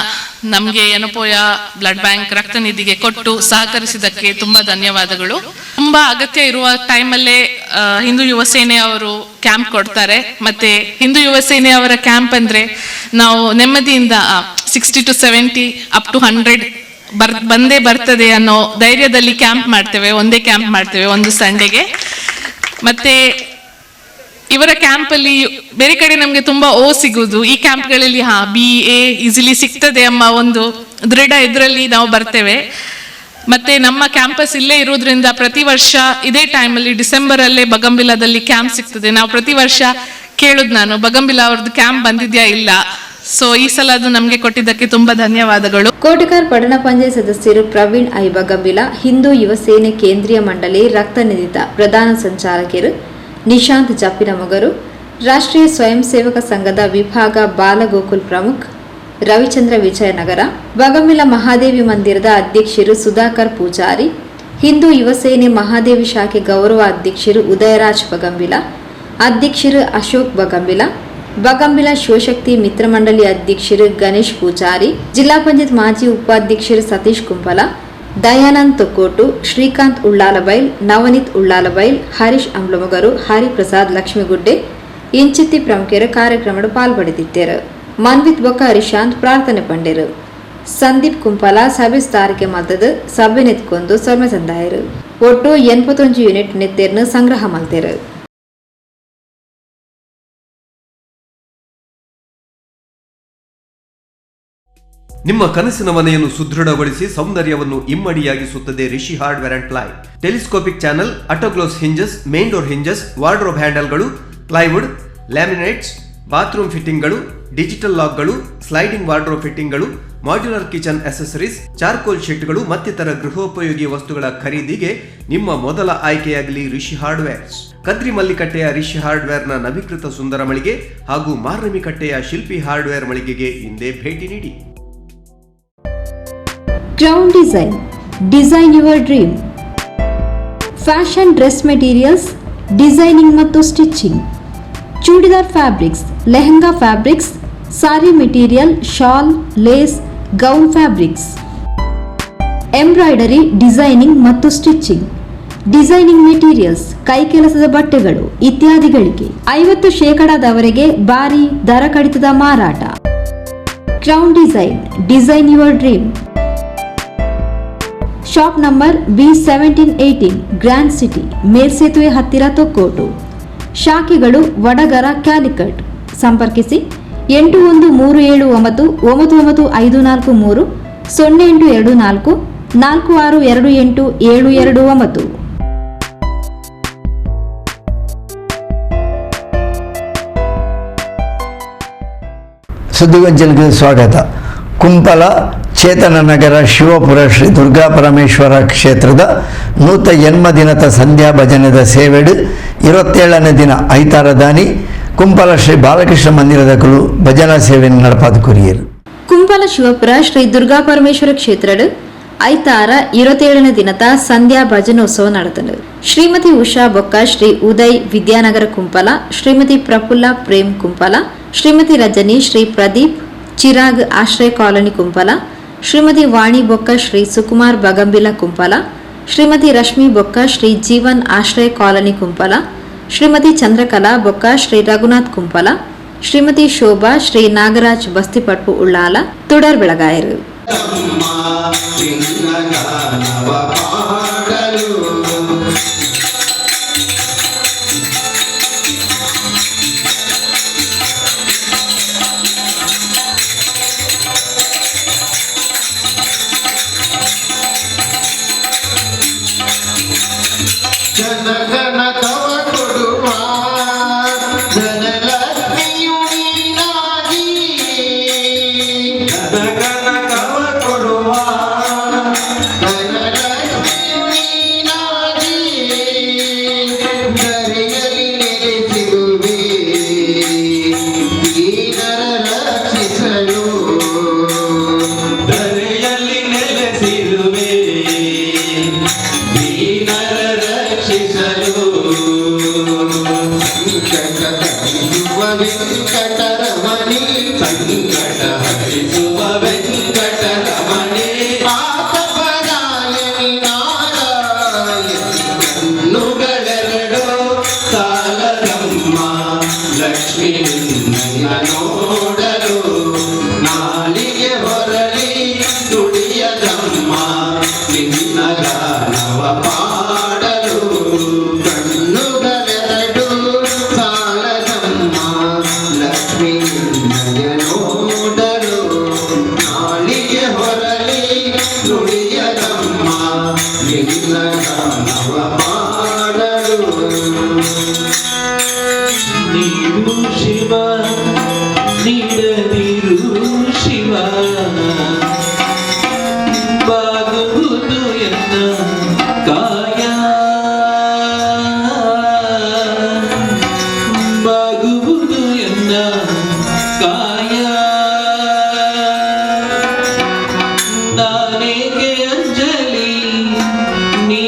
ನಮಗೆ ಯನಪೋಯ ಬ್ಲಡ್ ಬ್ಯಾಂಕ್ ರಕ್ತ ನಿಧಿಗೆ ಕೊಟ್ಟು ಸಹಕರಿಸಿದ್ದಕ್ಕೆ ತುಂಬಾ ಧನ್ಯವಾದಗಳು. ತುಂಬಾ ಅಗತ್ಯ ಇರುವ ಟೈಮಲ್ಲೇ ಹಿಂದೂ ಯುವ ಸೇನೆ ಅವರು ಕ್ಯಾಂಪ್ ಕೊಡ್ತಾರೆ. ಮತ್ತೆ ಹಿಂದೂ ಯುವ ಸೇನೆ ಅವರ ಕ್ಯಾಂಪ್ ಅಂದ್ರೆ ನಾವು ನೆಮ್ಮದಿಯಿಂದ 60 to 70 up to 100 ಬಂದೇ ಬರ್ತದೆ ಅನ್ನೋ ಧೈರ್ಯದಲ್ಲಿ ಕ್ಯಾಂಪ್ ಮಾಡ್ತೇವೆ. ಒಂದೇ ಕ್ಯಾಂಪ್ ಮಾಡ್ತೇವೆ ಒಂದು ಸಂಡೆಗೆ. ಮತ್ತೆ ಇವರ ಕ್ಯಾಂಪಲ್ಲಿ ಬೇರೆ ಕಡೆ ನಮಗೆ ತುಂಬಾ ಓ ಸಿಗುವುದು, ಈ ಕ್ಯಾಂಪ್ಗಳಲ್ಲಿ ಹಾ ಬಿ ಎ ಈಸಿಲಿ ಸಿಗ್ತದೆ ಎಂಬ ಒಂದು ದೃಢ ಇದರಲ್ಲಿ ನಾವು ಬರ್ತೇವೆ. ಮತ್ತೆ ನಮ್ಮ ಕ್ಯಾಂಪಸ್ ಇಲ್ಲೇ ಇರೋದ್ರಿಂದ ಪ್ರತಿ ವರ್ಷ ಇದೇ ಟೈಮಲ್ಲಿ ಡಿಸೆಂಬರಲ್ಲೇ ಬಗಂಬಿಲಾದಲ್ಲಿ ಕ್ಯಾಂಪ್ ಸಿಗ್ತದೆ. ನಾವು ಪ್ರತಿ ವರ್ಷ ಕೇಳುದು ನಾನು ಬಗಂಬಿಲಾ ಅವ್ರದ್ದು ಕ್ಯಾಂಪ್ ಬಂದಿದ್ಯಾ ಇಲ್ಲ. ಸೊ ಈ ಸಲ ಅದು ನಮಗೆ ಕೊಟ್ಟಿದ್ದಕ್ಕೆ ತುಂಬಾ ಧನ್ಯವಾದಗಳು. ಕೋಟೆಕಾರ್ ಪಟ್ಟಣ ಪಂಚಾಯತ್ ಸದಸ್ಯರು ಪ್ರವೀಣ್ I Bagambila, Hindu ಯುವ ಸೇನೆ ಕೇಂದ್ರೀಯ ಮಂಡಳಿ ರಕ್ತ ನಿಧಿತ ಪ್ರಧಾನ ಸಂಚಾಲಕರು ನಿಶಾಂತ್ ಜಪ್ಪಿನ ಮೊಗರು, ರಾಷ್ಟ್ರೀಯ ಸ್ವಯಂ ಸೇವಕ ಸಂಘದ ವಿಭಾಗ ಬಾಲಗೋಕುಲ್ ಪ್ರಮುಖ್ ರವಿಚಂದ್ರ ವಿಜಯನಗರ, ಬಗಂಬಿಲ ಮಹಾದೇವಿ ಮಂದಿರದ ಅಧ್ಯಕ್ಷರು ಸುಧಾಕರ್ ಪೂಜಾರಿ, ಹಿಂದೂ ಯುವಸೇನೆ ಮಹಾದೇವಿ ಶಾಖೆ ಗೌರವ ಅಧ್ಯಕ್ಷರು ಉದಯರಾಜ್ ಬಗಂಬಿಲ, ಅಧ್ಯಕ್ಷರು ಅಶೋಕ್ ಬಗಂಬಿಲ, ಬಗಂಬಿಲ ಶಿವಶಕ್ತಿ ಮಿತ್ರ ಮಂಡಳಿ ಅಧ್ಯಕ್ಷರು ಗಣೇಶ್ ಪೂಜಾರಿ, ಜಿಲ್ಲಾ ಪಂಚಾಯತ್ ಮಾಜಿ ಉಪಾಧ್ಯಕ್ಷರು ಸತೀಶ್ ಕುಂಪಲ, ದಯಾನಂದ್ ತೊಕ್ಕೋಟು, ಶ್ರೀಕಾಂತ್ ಉಳ್ಳಾಲಬೈಲ್, ನವನೀತ್ ಉಳ್ಳಾಲಬೈಲ್, ಹರೀಶ್ ಅಂಬ್ಲಮೊಗರು, ಹರಿಪ್ರಸಾದ್ ಲಕ್ಷ್ಮೀಗುಡ್ಡೆ ಇಂಚಿತ್ತಿ ಪ್ರಮುಖರು ಕಾರ್ಯಕ್ರಮದ ಪಾಲ್ಪಡೆದಿದ್ದರು. ಮನ್ವಿತ್ ಬೊಕ್ಕ ಹರಿಶಾಂತ್ ಪ್ರಾರ್ಥನೆ ಪಂಡೆರು. ಸಂದೀಪ್ ಕುಂಪಲ ಸಭೆ ಸ್ಥಾರಿಕೆ ಮಲ್ತದು ಸಭೆ ನೆತ್ಕೊಂಡು ಸೊಲ್ಮೆ ಸಂದಾಯರು. ಒಟ್ಟು 81 ಯೂನಿಟ್ ನೆತ್ತೆರ್ನು ಸಂಗ್ರಹ ಮಲ್ತೆರು. ನಿಮ್ಮ ಕನಸಿನ ಮನೆಯನ್ನು ಸುದೃಢಗೊಳಿಸಿ ಸೌಂದರ್ಯವನ್ನು ಇಮ್ಮಡಿಯಾಗಿಸುತ್ತದೆ Rishi hardware and ply. Telescopic channel, auto close hinges, main door hinges, wardrobe ಹ್ಯಾಂಡಲ್ಗಳು, plywood, laminates, bathroom ಫಿಟ್ಟಿಂಗ್ಗಳು, digital ಲಾಕ್ಗಳು, sliding wardrobe ಫಿಟ್ಟಿಂಗ್ಗಳು, modular kitchen accessories, charcoal ಶೀಟ್ಗಳು ಮತ್ತಿತರ ಗೃಹೋಪಯೋಗಿ ವಸ್ತುಗಳ ಖರೀದಿಗೆ ನಿಮ್ಮ ಮೊದಲ ಆಯ್ಕೆಯಾಗಲಿ ರಿಷಿ ಹಾರ್ಡ್ವೇರ್ಸ್. ಕದ್ರಿ ಮಲ್ಲಿಕಟ್ಟೆಯ ರಿಷಿ ಹಾರ್ಡ್ವೇರ್ನ ನವೀಕೃತ ಸುಂದರ ಮಳಿಗೆ ಹಾಗೂ ಮಾರ್ನಮಿಕಟ್ಟೆಯ ಶಿಲ್ಪಿ ಹಾರ್ಡ್ವೇರ್ ಮಳಿಗೆಗೆ ಹಿಂದೆ ಭೇಟಿ ನೀಡಿ. Crown Design, design your dream. Fashion dress materials, designing ಮತ್ತು stitching, churidar fabrics, lehenga fabrics, sari material, shawl, lace, gown fabrics, embroidery, designing ಮತ್ತು ಸ್ಟಿಚಿಂಗ್, ಡಿಸೈನಿಂಗ್ ಮೆಟೀರಿಯಲ್ಸ್, ಕೈಕೆಲಸದ ಬಟ್ಟೆಗಳು ಇತ್ಯಾದಿಗಳಿಗೆ 50%ದವರೆಗೆ ಭಾರಿ ದರ ಕಡಿತದ ಮಾರಾಟ. Crown Design, design your dream. Shop number B1718, Grand City, ಮೇಲ್ಸೇತುವೆ ಹತ್ತಿರ ತೊಕ್ಕೋಟು. ಶಾಖೆಗಳು ವಡಗರ, ಕ್ಯಾಲಿಕಟ್. ಸಂಪರ್ಕಿಸಿ 81379 99543, 0824 4628 729. ಸುದ್ದಿಗೊಂಚಲಿಗೆ ಸ್ವಾಗತ. ಕುಂಪಲ ಚೇತನನಗರ ಶಿವಪುರ ಶ್ರೀ ದುರ್ಗಾ ಪರಮೇಶ್ವರ ಕ್ಷೇತ್ರದ 108 ದಿನದ ಸಂಧ್ಯಾ ಭಜನೆದ ಸೇವೆಡು 27ನೇ ದಿನ ಐತಾರದಾನಿ ಕುಂಪಲ ಶ್ರೀ ಬಾಲಕೃಷ್ಣ ಮಂದಿರದ ಕುಲು ಭಜನಾ ಸೇವೆಯನ್ನು ನಡಪಾದ ಕೊರಿಯರು. ಕುಂಪಲ ಶಿವಪುರ ಶ್ರೀ ದುರ್ಗಾ ಪರಮೇಶ್ವರ ಕ್ಷೇತ್ರದ ಐತಾರ 27ನೇ ದಿನದ ಸಂಧ್ಯಾ ಭಜನೋತ್ಸವ ನಡೆದನು. ಶ್ರೀಮತಿ ಉಷಾ ಬೊಕ್ಕ ಶ್ರೀ ಉದಯ್ ವಿದ್ಯಾನಗರ ಕುಂಪಲ, ಶ್ರೀಮತಿ ಪ್ರಫುಲ್ಲ ಪ್ರೇಮ್ ಕುಂಪಲ, ಶ್ರೀಮತಿ ರಜನಿ, ಶ್ರೀ ಪ್ರದೀಪ್ ಚಿರಾಗ್ ಆಶ್ರಯ ಕಾಲೋನಿ ಕುಂಪಲ, ಶ್ರೀಮತಿ ವಾಣಿ ಬೊಕ್ಕ ಶ್ರೀ ಸುಕುಮಾರ್ ಬಗಂಬಿಲ ಕುಂಪಲ, ಶ್ರೀಮತಿ ರಶ್ಮಿ ಬೊಕ್ಕ ಶ್ರೀ ಜೀವನ್ ಆಶ್ರಯ ಕಾಲೋನಿ ಕುಂಪಲ, ಶ್ರೀಮತಿ ಚಂದ್ರಕಲಾ ಬೊಕ್ಕ ಶ್ರೀ ರಘುನಾಥ್ ಕುಂಪಲ, ಶ್ರೀಮತಿ ಶೋಭಾ ಶ್ರೀ ನಾಗರಾಜ್ ಬಸ್ತಿಪಟ್ಪು ಉಳ್ಳಾಲ ತುಡರ್ ಬೆಳಗಾಯರು. ನಾನೇಕೆ ಅಂಜಲಿ ನೀ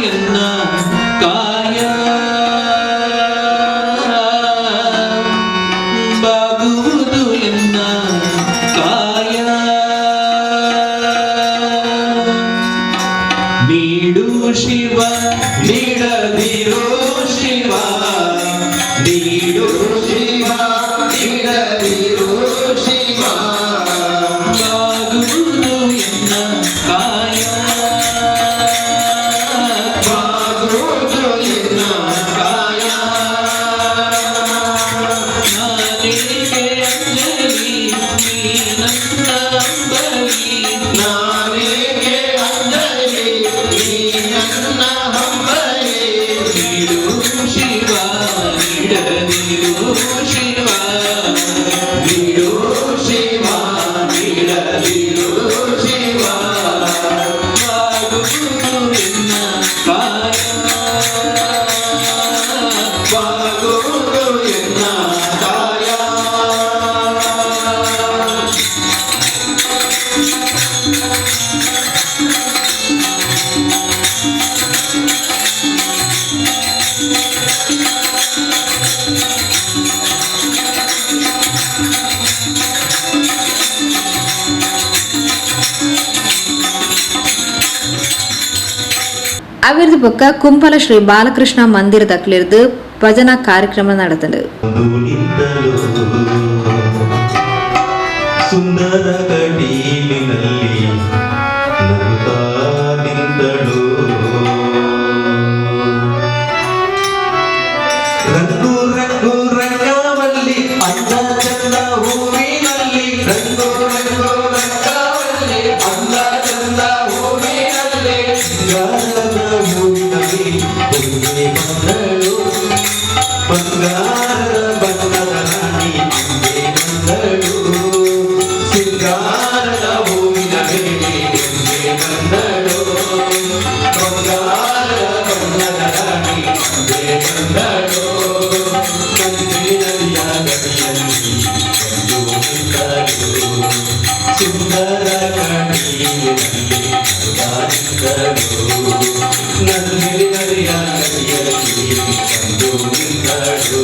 ಎನ್ನ ಕಾಯ ಬಾಗುವುದು ಎನ್ನ ಕಾಯ ನೀಡು ಶಿವ ನೀಡದಿರೋ ಶಿವ ನೀಡು ಶಿವ ನೀಡದಿರೋ ಶಿವ ಬಾಗುವುದು ಎನ್ನ ಕಾಯ ಬಾಗುವುದು ಎನ್ನ ಕಾಯ ನಾನೇಕೆ ಅಂಜಲಿ ನೀ ನನ್ನ ಅಂಬಲಿ ನಾನೇಕೆ ಅಂಜಲಿ ನೀ ನನ್ನ ಹಂಬಲಿ ನೀಡು ಶಿವ ನೀಡದಿರು ಶಿವ ನೀಡು ಶಿವ ನೀಡದಿರು ಶಿವ ಬಾಗುವುದು ಎನ್ನ ಕಾಯ ಬಾಗುವುದು ಎನ್ನ ಕಾಯ ಅವಿರ್ದ ಬೊಕ್ಕ ಕುಂಬಲ ಶ್ರೀ ಬಾಲಕೃಷ್ಣ ಮಂದಿರದಕ್ಲಿರ್ದು ಭಜನಾ ಕಾರ್ಯಕ್ರಮ ನಡೆತಂಡು. ಸುಂದರ ಕಟೀಲಿನಲ್ಲಿ ನಗುತ್ತಾ ನಿಂತಳು ರಂಗು ರಂಗು ರಂಗವಲ್ಲಿ ಅಂದ ಚಂದ ಹೂವಿನಲ್ಲಿ ರಂಗು ರಂಗು ರಂಗವಲ್ಲಿ ಅಂದ ಚಂದ ಹೂವಿನಲ್ಲಿ ಬಂಗಾರದ ಹೂವಿನಲ್ಲಿ ತುಂಬಿ ಬಂದಳು ಬಂಗಾರದ ಬಣ್ಣದ ರಾಣಿ ಅಂಬೆ ಬಂದಳು ಸಿಂಗಾರದ ಹೂವಿನ ಮೇಲೆ ಅಂಬೆ ಬಂದಳು ಬಂಗಾರದ ಬಣ್ಣದ ರಾಣಿ ಅಂಬೆ ಬಂದಳು ನಂದಿನಿ ನದಿಯ ಗಡಿಯಲ್ಲಿ ಬಂದು ನಿಂತಳು ಸುಂದರ ಕಣಿಯಲ್ಲಿ ನಿಂತಳು ನಂದಿನಿ ನದಿಯ ಗಡಿಯಲ್ಲಿ ಬಂದು ನಿಂತಳು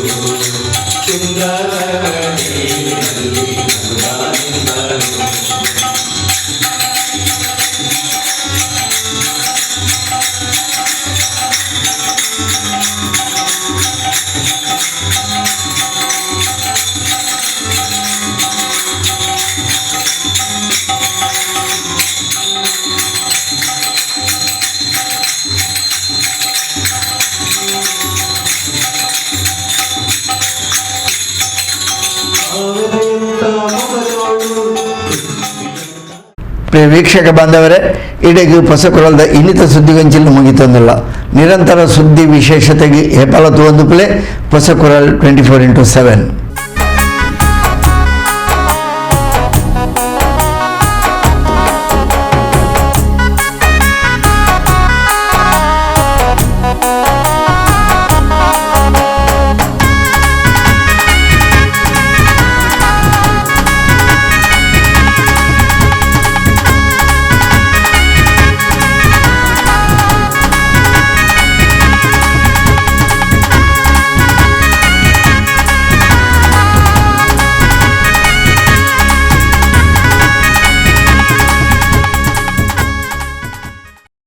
ಸುಂದರ ಕಣಿಯಲ್ಲಿ ನಿಂತಳು. ಪ್ರಿಯ ವೀಕ್ಷಕ ಬಾಂಧವರೇ, ಇಡೆಗೆ ಪೊಸಕೊಳದ ಇನ್ನಿತ ಸುದ್ದಿಗಂಚಿಲು ಮುಗಿತಂದಿಲ್ಲ. ನಿರಂತರ ಸುದ್ದಿ ವಿಶೇಷತೆಗೆ ಹೆಬ್ಬಲ ಒಂದು ಪ್ಲೇ ಪೊಸಕೊರಲ್ 24x7.